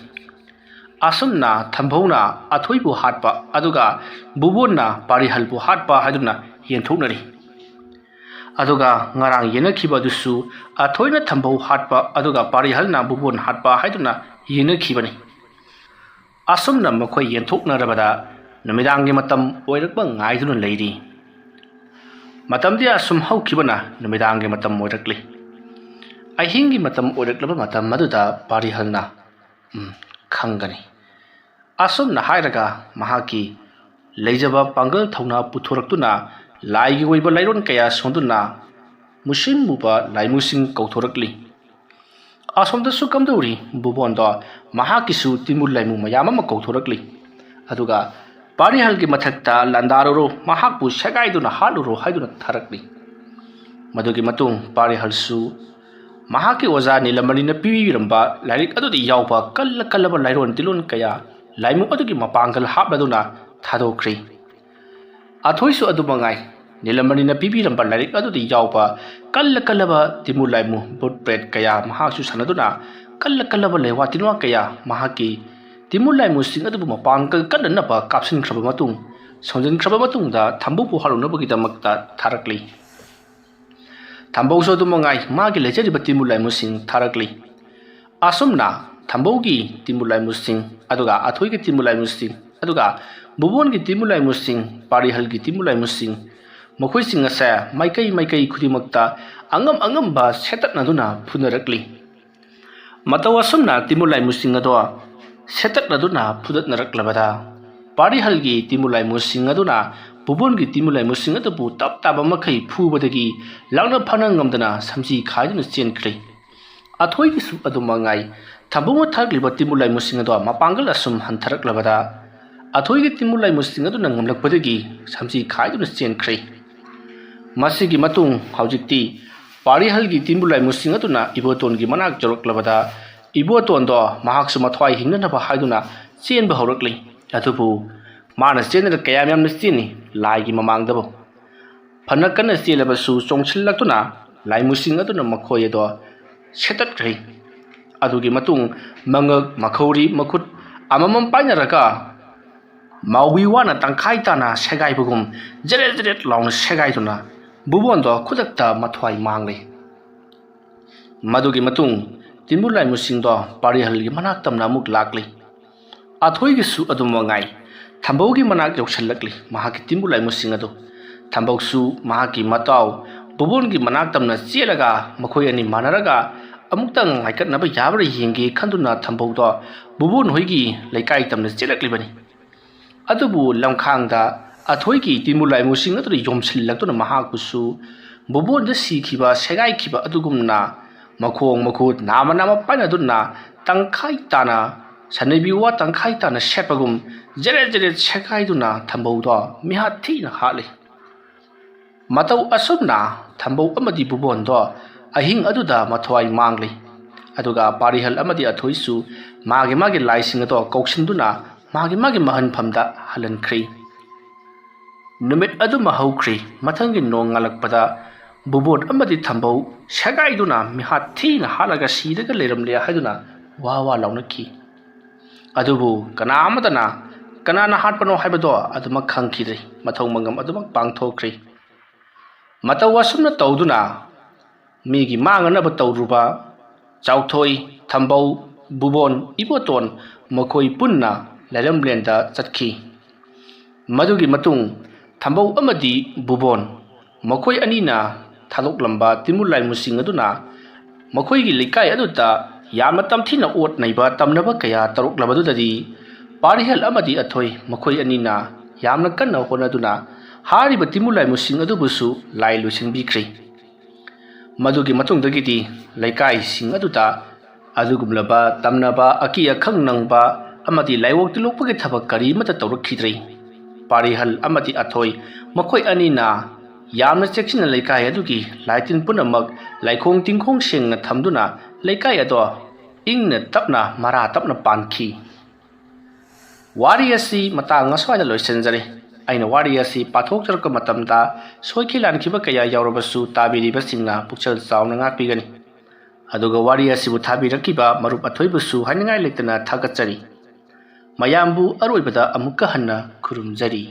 ꯑꯁꯨꯝꯅ ꯊꯝꯕꯧꯅ ꯑꯊꯣꯏꯕꯨ ꯍꯥꯠꯄ ꯑꯗꯨꯒ ꯕꯨꯕꯣꯟꯅ ꯄꯥꯔꯤꯍꯜꯕꯨ ꯍꯥꯠꯄ ꯍꯥꯏꯗꯨꯅ ꯌꯦꯟꯊꯣꯛꯅꯔꯤ꯫ ꯑꯗꯨꯒ ꯉꯔꯥꯡ ꯌꯦꯟꯅꯈꯤꯕ ꯑꯗꯨꯁꯨ ꯑꯊꯣꯏꯅ ꯊꯝꯕꯧ ꯍꯥꯠꯄ ꯑꯗꯨꯒ ꯄꯥꯔꯤꯍꯜꯅ ꯕꯨꯕꯣꯟ ꯍꯥꯠꯄ ꯍꯥꯏꯗꯨꯅ ꯌꯦꯟꯅꯈꯤꯕꯅꯤ꯫ ꯑꯁꯨꯝꯅ ꯃꯈꯣꯏ ꯌꯦꯟꯊꯣꯛꯅꯔꯕꯗ ꯅꯨꯃꯤꯗꯥꯡꯒꯤ ꯃꯇꯝ ꯑꯣꯏꯔꯛꯄ ꯉꯥꯏꯗꯨꯅ ꯂꯩꯔꯤ꯫ ꯃꯇꯝꯗꯤ ꯑꯁꯨꯝ ꯍꯧꯈꯤꯕꯅ ꯅꯨꯃꯤꯗꯥꯡꯒꯤ ꯃꯇꯝ ꯑꯣꯏꯔꯛꯂꯤ꯫ ꯑꯍꯤꯡꯒꯤ ꯃꯇꯝ ꯑꯣꯏꯔꯛꯂꯕ ꯃꯇꯝ ꯑꯗꯨꯗ ꯄꯥꯔꯤꯍꯜꯅ, "ꯎꯝ, ꯈꯪꯒꯅꯤ"꯫ ꯑꯁꯨꯝꯅ ꯍꯥꯏꯔꯒ ꯃꯍꯥꯛꯀꯤ ꯂꯩꯖꯕ ꯄꯥꯡꯒꯜ ꯊꯧꯅꯥ ꯄꯨꯊꯣꯔꯛꯇꯨꯅ ꯂꯥꯏꯒꯤ ꯑꯣꯏꯕ ꯂꯥꯏꯔꯣꯟ ꯀꯌꯥ ꯁꯣꯟꯗꯨꯅ ꯃꯨꯁꯤꯟ ꯃꯨꯕ ꯂꯥꯏꯃꯨꯁꯤꯡ ꯀꯧꯊꯣꯔꯛꯂꯤ꯫ ꯑꯁꯣꯝꯗꯁꯨ ꯀꯝꯗꯧꯔꯤ? ꯕꯨꯕꯣꯟꯗꯣ ꯃꯍꯥꯛꯀꯤꯁꯨ ꯇꯤꯃꯨ ꯂꯥꯏꯃꯨ ꯃꯌꯥꯝ ꯑꯃ ꯀꯧꯊꯣꯔꯛꯂꯤ꯫ ꯑꯗꯨꯒ ꯄꯥꯔꯤꯍꯜꯒꯤ ꯃꯊꯛꯇ ꯂꯥꯟꯗꯥꯔꯨꯔꯣ, ꯃꯍꯥꯛꯄꯨ ꯁꯦꯒꯥꯏꯗꯨꯅ ꯍꯥꯠꯂꯨꯔꯣ ꯍꯥꯏꯗꯨꯅ ꯊꯥꯔꯛꯂꯤ꯫ ꯃꯗꯨꯒꯤ ꯃꯇꯨꯡ ꯄꯥꯔꯤꯍꯜꯁꯨ ꯃꯍꯥꯛꯀꯤ ꯑꯣꯖꯥ ꯅꯤꯂꯃꯅꯤꯅ ꯄꯤꯕꯤꯔꯝꯕ ꯂꯥꯏꯔꯤꯛ ꯑꯗꯨꯗ ꯌꯥꯎꯕ ꯀꯜꯂ ꯀꯜꯂꯕ ꯂꯥꯏꯔꯣꯟ ꯇꯤꯂꯣꯟ ꯀꯌꯥ ꯂꯥꯏꯃꯨ ꯑꯗꯨꯒꯤ ꯃꯄꯥꯡꯒꯜ ꯍꯥꯞꯂꯗꯨꯅ ꯊꯥꯗꯣꯛꯈ꯭ꯔꯤ꯫ ꯑꯊꯣꯏꯁꯨ ꯑꯗꯨ ꯃꯉꯥꯏ, ꯅꯤꯂꯃꯅꯤꯅ ꯄꯤꯕꯤꯔꯝꯕ ꯂꯥꯏꯔꯤꯛ ꯑꯗꯨꯗ ꯌꯥꯎꯕ ꯀꯜꯂ ꯀꯜꯂꯕ ꯇꯤꯃꯨ ꯂꯥꯏꯃꯨ, ꯚꯨꯠ ꯄ꯭ꯔꯦꯠ ꯀꯌꯥ ꯃꯍꯥꯛꯁꯨ ꯁꯥꯟꯅꯗꯨꯅ ꯀꯜꯂ ꯀꯜꯂꯕ ꯂꯩꯋꯥ ꯇꯤꯟꯋꯥ ꯀꯌꯥ ꯃꯍꯥꯛꯀꯤ ꯇꯤꯃꯨ ꯂꯥꯏꯃꯨꯁꯤꯡ ꯑꯗꯨꯕꯨ ꯃꯄꯥꯡꯒꯜ ꯀꯟꯅꯅꯕ ꯀꯥꯞꯁꯤꯟꯈ꯭ꯔꯕ ꯃꯇꯨꯡ, ꯁꯣꯟꯖꯤꯟꯈ꯭ꯔꯕ ꯃꯇꯨꯡꯗ ꯊꯝꯕꯧꯕꯨ ꯍꯥꯠꯂꯨꯅꯕꯒꯤꯗꯃꯛꯇ ꯊꯥꯔꯛꯂꯤ꯫ ꯊꯝꯕꯧꯁꯨ ꯑꯗꯨ ꯃꯉꯥꯏ, ꯃꯥꯒꯤ ꯂꯩꯖꯔꯤꯕ ꯇꯤꯃꯨ ꯂꯥꯏꯃꯨꯁꯤꯡ ꯊꯥꯔꯛꯂꯤ꯫ ꯑꯁꯨꯝꯅ ꯊꯝꯕꯧꯒꯤ ꯇꯤꯃꯨ ꯂꯥꯏꯃꯨꯁꯤꯡ, ꯑꯗꯨꯒ ꯑꯊꯣꯏꯒꯤ ꯇꯤꯃꯨ ꯂꯥꯏꯃꯨꯁꯤꯡ, ꯑꯗꯨꯒ ꯕꯨꯕꯣꯟꯒꯤ ꯇꯤꯃꯨ ꯂꯥꯏꯃꯨꯁꯤꯡ, ꯄꯥꯔꯤꯍꯜꯒꯤ ꯇꯤꯃꯨ ꯂꯥꯏꯃꯨꯁꯤꯡ, ꯃꯈꯣꯏꯁꯤꯡ ꯑꯁꯦ ꯃꯥꯏꯀꯩ ꯃꯥꯏꯀꯩ ꯈꯨꯗꯤꯡꯃꯛꯇ ꯑꯉꯝ ꯑꯉꯝꯕ ꯁꯦꯠꯇꯠꯅꯗꯨꯅ ꯐꯨꯅꯔꯛꯂꯤ꯫ ꯃꯇꯧ ꯑꯁꯨꯝꯅ ꯇꯤꯃꯨ ꯂꯥꯏꯃꯨꯁꯤꯡ ꯑꯗꯣ ꯁꯦꯠꯇꯠꯅꯗꯨꯅ ꯐꯨꯗꯠꯅꯔꯛꯂꯕꯗ, ꯄꯥꯔꯤꯍꯜꯒꯤ ꯇꯤꯃꯨ ꯂꯥꯏꯃꯨꯁꯤꯡ ꯑꯗꯨꯅ ꯕꯨꯕꯣꯟꯒꯤ ꯇꯤꯃꯨ ꯂꯥꯏꯃꯨꯁꯤꯡ ꯑꯗꯨꯕꯨ ꯇꯞ ꯇꯥꯕ ꯃꯈꯩ ꯐꯨꯕꯗꯒꯤ ꯂꯥꯛꯅ ꯐꯥꯅ ꯉꯝꯗꯅ ꯁꯝꯖꯤ ꯈꯥꯏꯗꯨꯅ ꯆꯦꯟꯈ꯭ꯔꯦ꯫ ꯑꯊꯣꯏꯒꯤꯁꯨ ꯑꯗꯨ ꯃꯉꯥꯏ, ꯊꯝꯕꯧꯅ ꯊꯥꯔꯛꯂꯤꯕ ꯇꯤꯃꯨ ꯂꯥꯏꯃꯨꯁꯤꯡ ꯑꯗꯣ ꯃꯄꯥꯡꯒꯜ ꯑꯁꯨꯝ ꯍꯟꯊꯔꯛꯂꯕꯗ, ꯑꯊꯣꯏꯒꯤ ꯇꯤꯃꯨ ꯂꯥꯏꯃꯨꯁꯤꯡ ꯑꯗꯨꯅ ꯉꯝꯂꯛꯄꯗꯒꯤ ꯁꯝꯖꯤ ꯈꯥꯏꯗꯨꯅ ꯆꯦꯟꯈ꯭ꯔꯦ꯫ ꯃꯁꯤꯒꯤ ꯃꯇꯨꯡ ꯍꯧꯖꯤꯛꯇꯤ ꯄꯥꯔꯤꯍꯜꯒꯤ ꯇꯤꯃꯨ ꯂꯥꯏꯃꯨꯁꯤꯡ ꯑꯗꯨꯅ ꯏꯕꯣꯇꯣꯟꯒꯤ ꯃꯅꯥꯛ ꯌꯧꯔꯛꯂꯕꯗ, ꯏꯕꯣꯇꯣꯟꯗꯣ ꯃꯍꯥꯛꯁꯨ ꯃꯊ꯭ꯋꯥꯏ ꯍꯤꯡꯅꯅꯕ ꯍꯥꯏꯗꯨꯅ ꯆꯦꯟꯕ ꯍꯧꯔꯛꯂꯤ꯫ ꯑꯗꯨꯕꯨ ꯃꯥꯅ ꯆꯦꯟꯗꯅ ꯀꯌꯥꯝ ꯌꯥꯝꯅ ꯆꯦꯟꯅꯤ, ꯂꯥꯏꯒꯤ ꯃꯃꯥꯡꯗꯕꯨ꯫ ꯐꯅ ꯀꯟꯅ ꯆꯦꯜꯂꯕꯁꯨ ꯆꯣꯡꯁꯤꯜꯂꯛꯇꯨꯅ ꯂꯥꯏꯃꯨꯁꯤꯡ ꯑꯗꯨꯅ ꯃꯈꯣꯏ ꯑꯗꯣ ꯁꯦꯠꯇꯠꯈ꯭ꯔꯦ꯫ ꯑꯗꯨꯒꯤ ꯃꯇꯨꯡ ꯃꯉꯛ, ꯃꯈꯧꯔꯤ, ꯃꯈꯨꯠ ꯑꯃꯃꯝ ꯄꯥꯏꯅꯔꯒ ꯃꯥꯎꯕꯤ ꯋꯥꯅ ꯇꯪꯈꯥꯏ ꯇꯥꯅ ꯁꯦꯒꯥꯏꯕꯒꯨꯝ ꯖꯔꯦꯠ ꯖꯔꯦꯠ ꯂꯥꯎꯅ ꯁꯦꯒꯥꯏꯗꯨꯅ ꯕꯨꯕꯣꯟꯗꯣ ꯈꯨꯗꯛꯇ ꯃꯊ꯭ꯋꯥꯏ ꯃꯥꯡꯂꯦ꯫ ꯃꯗꯨꯒꯤ ꯃꯇꯨꯡ ꯇꯤꯝꯕꯨ ꯂꯥꯏꯃꯨꯁꯤꯡꯗꯣ ꯄꯥꯔꯤꯍꯜꯒꯤ ꯃꯅꯥꯛ ꯇꯝꯅ ꯑꯃꯨꯛ ꯂꯥꯛꯂꯤ꯫ ꯑꯊꯣꯏꯒꯤꯁꯨ ꯑꯗꯨꯝ ꯃꯉꯥꯏ, ꯊꯝꯕꯧꯒꯤ ꯃꯅꯥꯛ ꯌꯧꯁꯤꯜꯂꯛꯂꯤ ꯃꯍꯥꯛꯀꯤ ꯇꯤꯝꯕꯨ ꯂꯥꯏꯃꯨꯁꯤꯡ ꯑꯗꯨ꯫ ꯊꯝꯕꯧꯁꯨ ꯃꯍꯥꯛꯀꯤ ꯃꯇꯥꯎ ꯕꯨꯕꯣꯟꯒꯤ ꯃꯅꯥꯛ ꯇꯝꯅ ꯆꯦꯜꯂꯒ ꯃꯈꯣꯏ ꯑꯅꯤ ꯃꯥꯟꯅꯔꯒ ꯑꯃꯨꯛꯇꯪ ꯉꯥꯏꯀꯠꯅꯕ ꯌꯥꯕ꯭ꯔꯥ ꯌꯦꯡꯒꯦ ꯈꯟꯗꯨꯅ ꯊꯝꯕꯧꯗꯣ ꯕꯨꯕꯣꯟ ꯍꯣꯏꯒꯤ ꯂꯩꯀꯥꯏ ꯇꯝꯅ ꯆꯦꯜꯂꯛꯂꯤꯕꯅꯤ꯫ ꯑꯗꯨꯕꯨ ꯂꯝꯈꯥꯡꯗ ꯑꯊꯣꯏꯒꯤ ꯇꯤꯝꯕꯨ ꯂꯥꯏꯃꯨꯁꯤꯡ ꯑꯗꯨꯅ ꯌꯣꯝꯁꯤꯜꯂꯛꯇꯨꯅ ꯃꯍꯥꯛꯄꯨꯁꯨ ꯕꯨꯕꯣꯟꯗ ꯁꯤꯈꯤꯕ, ꯁꯦꯒꯥꯏꯈꯤꯕ ꯑꯗꯨꯒꯨꯝꯅ ꯃꯈꯣꯡ ꯃꯈꯨꯠ ꯅꯥꯝꯃ ꯅꯥꯝꯃ ꯄꯥꯏꯅꯗꯨꯅ ꯇꯪꯈꯥꯏ ꯇꯥꯅ, ꯁꯟꯅꯩꯕꯤ ꯋꯥ ꯇꯪꯈꯥꯏ ꯇꯥꯅ ꯁꯦꯠꯄꯒꯨꯝ ꯖꯦꯔꯦꯠ ꯖꯦꯔꯦꯠ ꯁꯦꯒꯥꯏꯗꯨꯅ ꯊꯝꯕꯧꯗꯣ ꯃꯤꯍꯥꯠ ꯊꯤꯅ ꯍꯥꯠꯂꯤ꯫ ꯃꯇꯧ ꯑꯁꯨꯝꯅ ꯊꯝꯕꯧ ꯑꯃꯗꯤ ꯕꯨꯕꯣꯟꯗꯣ ꯑꯍꯤꯡ ꯑꯗꯨꯗ ꯃꯊ꯭ꯋꯥꯏ ꯃꯥꯡꯂꯤ꯫ ꯑꯗꯨꯒ ꯄꯥꯔꯤꯍꯜ ꯑꯃꯗꯤ ꯑꯊꯣꯏꯁꯨ ꯃꯥꯒꯤ ꯃꯥꯒꯤ ꯂꯥꯏꯁꯤꯡ ꯑꯗꯣ ꯀꯧꯁꯤꯟꯗꯨꯅ ꯃꯥꯒꯤ ꯃꯥꯒꯤ ꯃꯍꯟꯐꯝꯗ ꯍꯜꯍꯟꯈ꯭ꯔꯤ꯫ ꯅꯨꯃꯤꯠ ꯑꯗꯨꯃ ꯍꯧꯈ꯭ꯔꯤ꯫ ꯃꯊꯪꯒꯤ ꯅꯣꯡ ꯉꯥꯜꯂꯛꯄꯗ ꯕꯨꯕꯣꯟ ꯑꯃꯗꯤ ꯊꯝꯕꯧ ꯁꯦꯒꯥꯏꯗꯨꯅ ꯃꯤꯍꯥꯠ ꯊꯤꯅ ꯍꯥꯠꯂꯒ ꯁꯤꯔꯒ ꯂꯩꯔꯝꯂꯦ ꯍꯥꯏꯗꯨꯅ ꯋꯥ ꯋꯥ ꯂꯥꯎꯅꯈꯤ꯫ ꯑꯗꯨꯕꯨ ꯀꯅꯥ ꯑꯃꯠꯇꯅ ꯀꯅꯥꯅ ꯍꯥꯠꯄꯅꯣ ꯍꯥꯏꯕꯗꯣ ꯑꯗꯨꯃꯛ ꯈꯪꯈꯤꯗ꯭ꯔꯤ꯫ ꯃꯊꯧ ꯃꯉꯝ ꯑꯗꯨꯃꯛ ꯄꯥꯡꯊꯣꯛꯈ꯭ꯔꯤ꯫ ꯃꯇꯧ ꯑꯁꯨꯝꯅ ꯇꯧꯗꯨꯅ ꯃꯤꯒꯤ ꯃꯥꯡꯅꯅꯕ ꯇꯧꯔꯨꯕ ꯆꯥꯎꯊꯣꯏ, ꯊꯝꯕꯧ, ꯕꯨꯕꯣꯟ, ꯏꯕꯣꯇꯣꯟ ꯃꯈꯣꯏ ꯄꯨꯟꯅ ꯂꯩꯔꯝꯂꯦꯟꯗ ꯆꯠꯈꯤ꯫ ꯃꯗꯨꯒꯤ ꯃꯇꯨꯡ ꯊꯝꯕꯧ ꯑꯃꯗꯤ ꯕꯨꯕꯣꯟ ꯃꯈꯣꯏ ꯑꯅꯤꯅ ꯊꯥꯗꯣꯛꯂꯝꯕ ꯇꯤꯟꯃꯨ ꯂꯥꯏꯃꯨꯁꯤꯡ ꯑꯗꯨꯅ ꯃꯈꯣꯏꯒꯤ ꯂꯩꯀꯥꯏ ꯑꯗꯨꯗ ꯌꯥꯝꯅ ꯇꯝꯊꯤꯅ ꯑꯣꯠ ꯅꯩꯕ ꯇꯝꯅꯕ ꯀꯌꯥ ꯇꯧꯔꯛꯂꯕꯗꯨꯗꯗꯤ ꯄꯥꯔꯤꯍꯜ ꯑꯃꯗꯤ ꯑꯊꯣꯏ ꯃꯈꯣꯏ ꯑꯅꯤꯅ ꯌꯥꯝꯅ ꯀꯟꯅ ꯍꯣꯠꯅꯗꯨꯅ ꯍꯥꯏꯔꯤꯕ ꯇꯤꯟꯃꯨ ꯂꯥꯏꯃꯨꯁꯤꯡ ꯑꯗꯨꯕꯨꯁꯨ ꯂꯥꯏ ꯂꯣꯏꯁꯤꯟꯕꯤꯈ꯭ꯔꯤ꯫ ꯃꯗꯨꯒꯤ ꯃꯇꯨꯡꯗꯒꯤꯗꯤ ꯂꯩꯀꯥꯏꯁꯤꯡ ꯑꯗꯨꯗ ꯑꯗꯨꯒꯨꯝꯂꯕ ꯇꯝꯅꯕ, ꯑꯀꯤ ꯑꯈꯪ ꯅꯪꯕ ꯑꯃꯗꯤ ꯂꯥꯏꯑꯣꯡ ꯇꯤꯜꯂꯣꯛꯄꯒꯤ ꯊꯕꯛ ꯀꯔꯤ ꯑꯃꯠꯇ ꯇꯧꯔꯛꯈꯤꯗ꯭ꯔꯦ꯫ ꯄꯥꯔꯤꯍꯜ ꯑꯃꯗꯤ ꯑꯊꯣꯏ ꯃꯈꯣꯏ ꯑꯅꯤꯅ ꯌꯥꯝꯅ ꯆꯦꯛꯁꯤꯟꯅ ꯂꯩꯀꯥꯏ ꯑꯗꯨꯒꯤ ꯂꯥꯏꯇꯤꯟ ꯄꯨꯝꯅꯃꯛ ꯂꯥꯏꯈꯣꯡ ꯇꯤꯡꯈꯣꯡ ꯁꯦꯡꯅ ꯊꯝꯗꯨꯅ ꯂꯩꯀꯥꯏ ꯑꯗꯣ ꯏꯪꯅ ꯇꯞꯅ ꯃꯔꯥ ꯇꯞꯅ ꯄꯥꯟꯈꯤ꯫ ꯋꯥꯔꯤ ꯑꯁꯤ ꯃꯇꯥꯡ ꯑꯁ꯭ꯋꯥꯏꯗ ꯂꯣꯏꯁꯤꯟꯖꯔꯦ꯫ ꯑꯩꯅ ꯋꯥꯔꯤ ꯑꯁꯤ ꯄꯥꯊꯣꯛꯆꯔꯛꯄ ꯃꯇꯝꯗ ꯁꯣꯏꯈꯤ ꯂꯥꯟꯈꯤꯕ ꯀꯌꯥ ꯌꯥꯎꯔꯕꯁꯨ ꯇꯥꯕꯤꯔꯤꯕꯁꯤꯡꯅ ꯄꯨꯛꯆꯦꯜ ꯆꯥꯎꯅ ꯉꯥꯛꯄꯤꯒꯅꯤ꯫ ꯑꯗꯨꯒ ꯋꯥꯔꯤ ꯑꯁꯤꯕꯨ ꯊꯥꯕꯤꯔꯛꯈꯤꯕ ꯃꯔꯨꯞ ꯑꯊꯣꯏꯕꯁꯨ ꯍꯥꯏꯅꯤꯡꯉꯥꯏ ꯂꯩꯇꯅ ꯊꯥꯒꯠꯆꯔꯤ꯫ ꯃꯌꯥꯝꯕꯨ ꯑꯔꯣꯏꯕꯗ ꯑꯃꯨꯛꯀ ꯍꯟꯅ ꯈꯨꯔꯨꯝꯖꯔꯤ꯫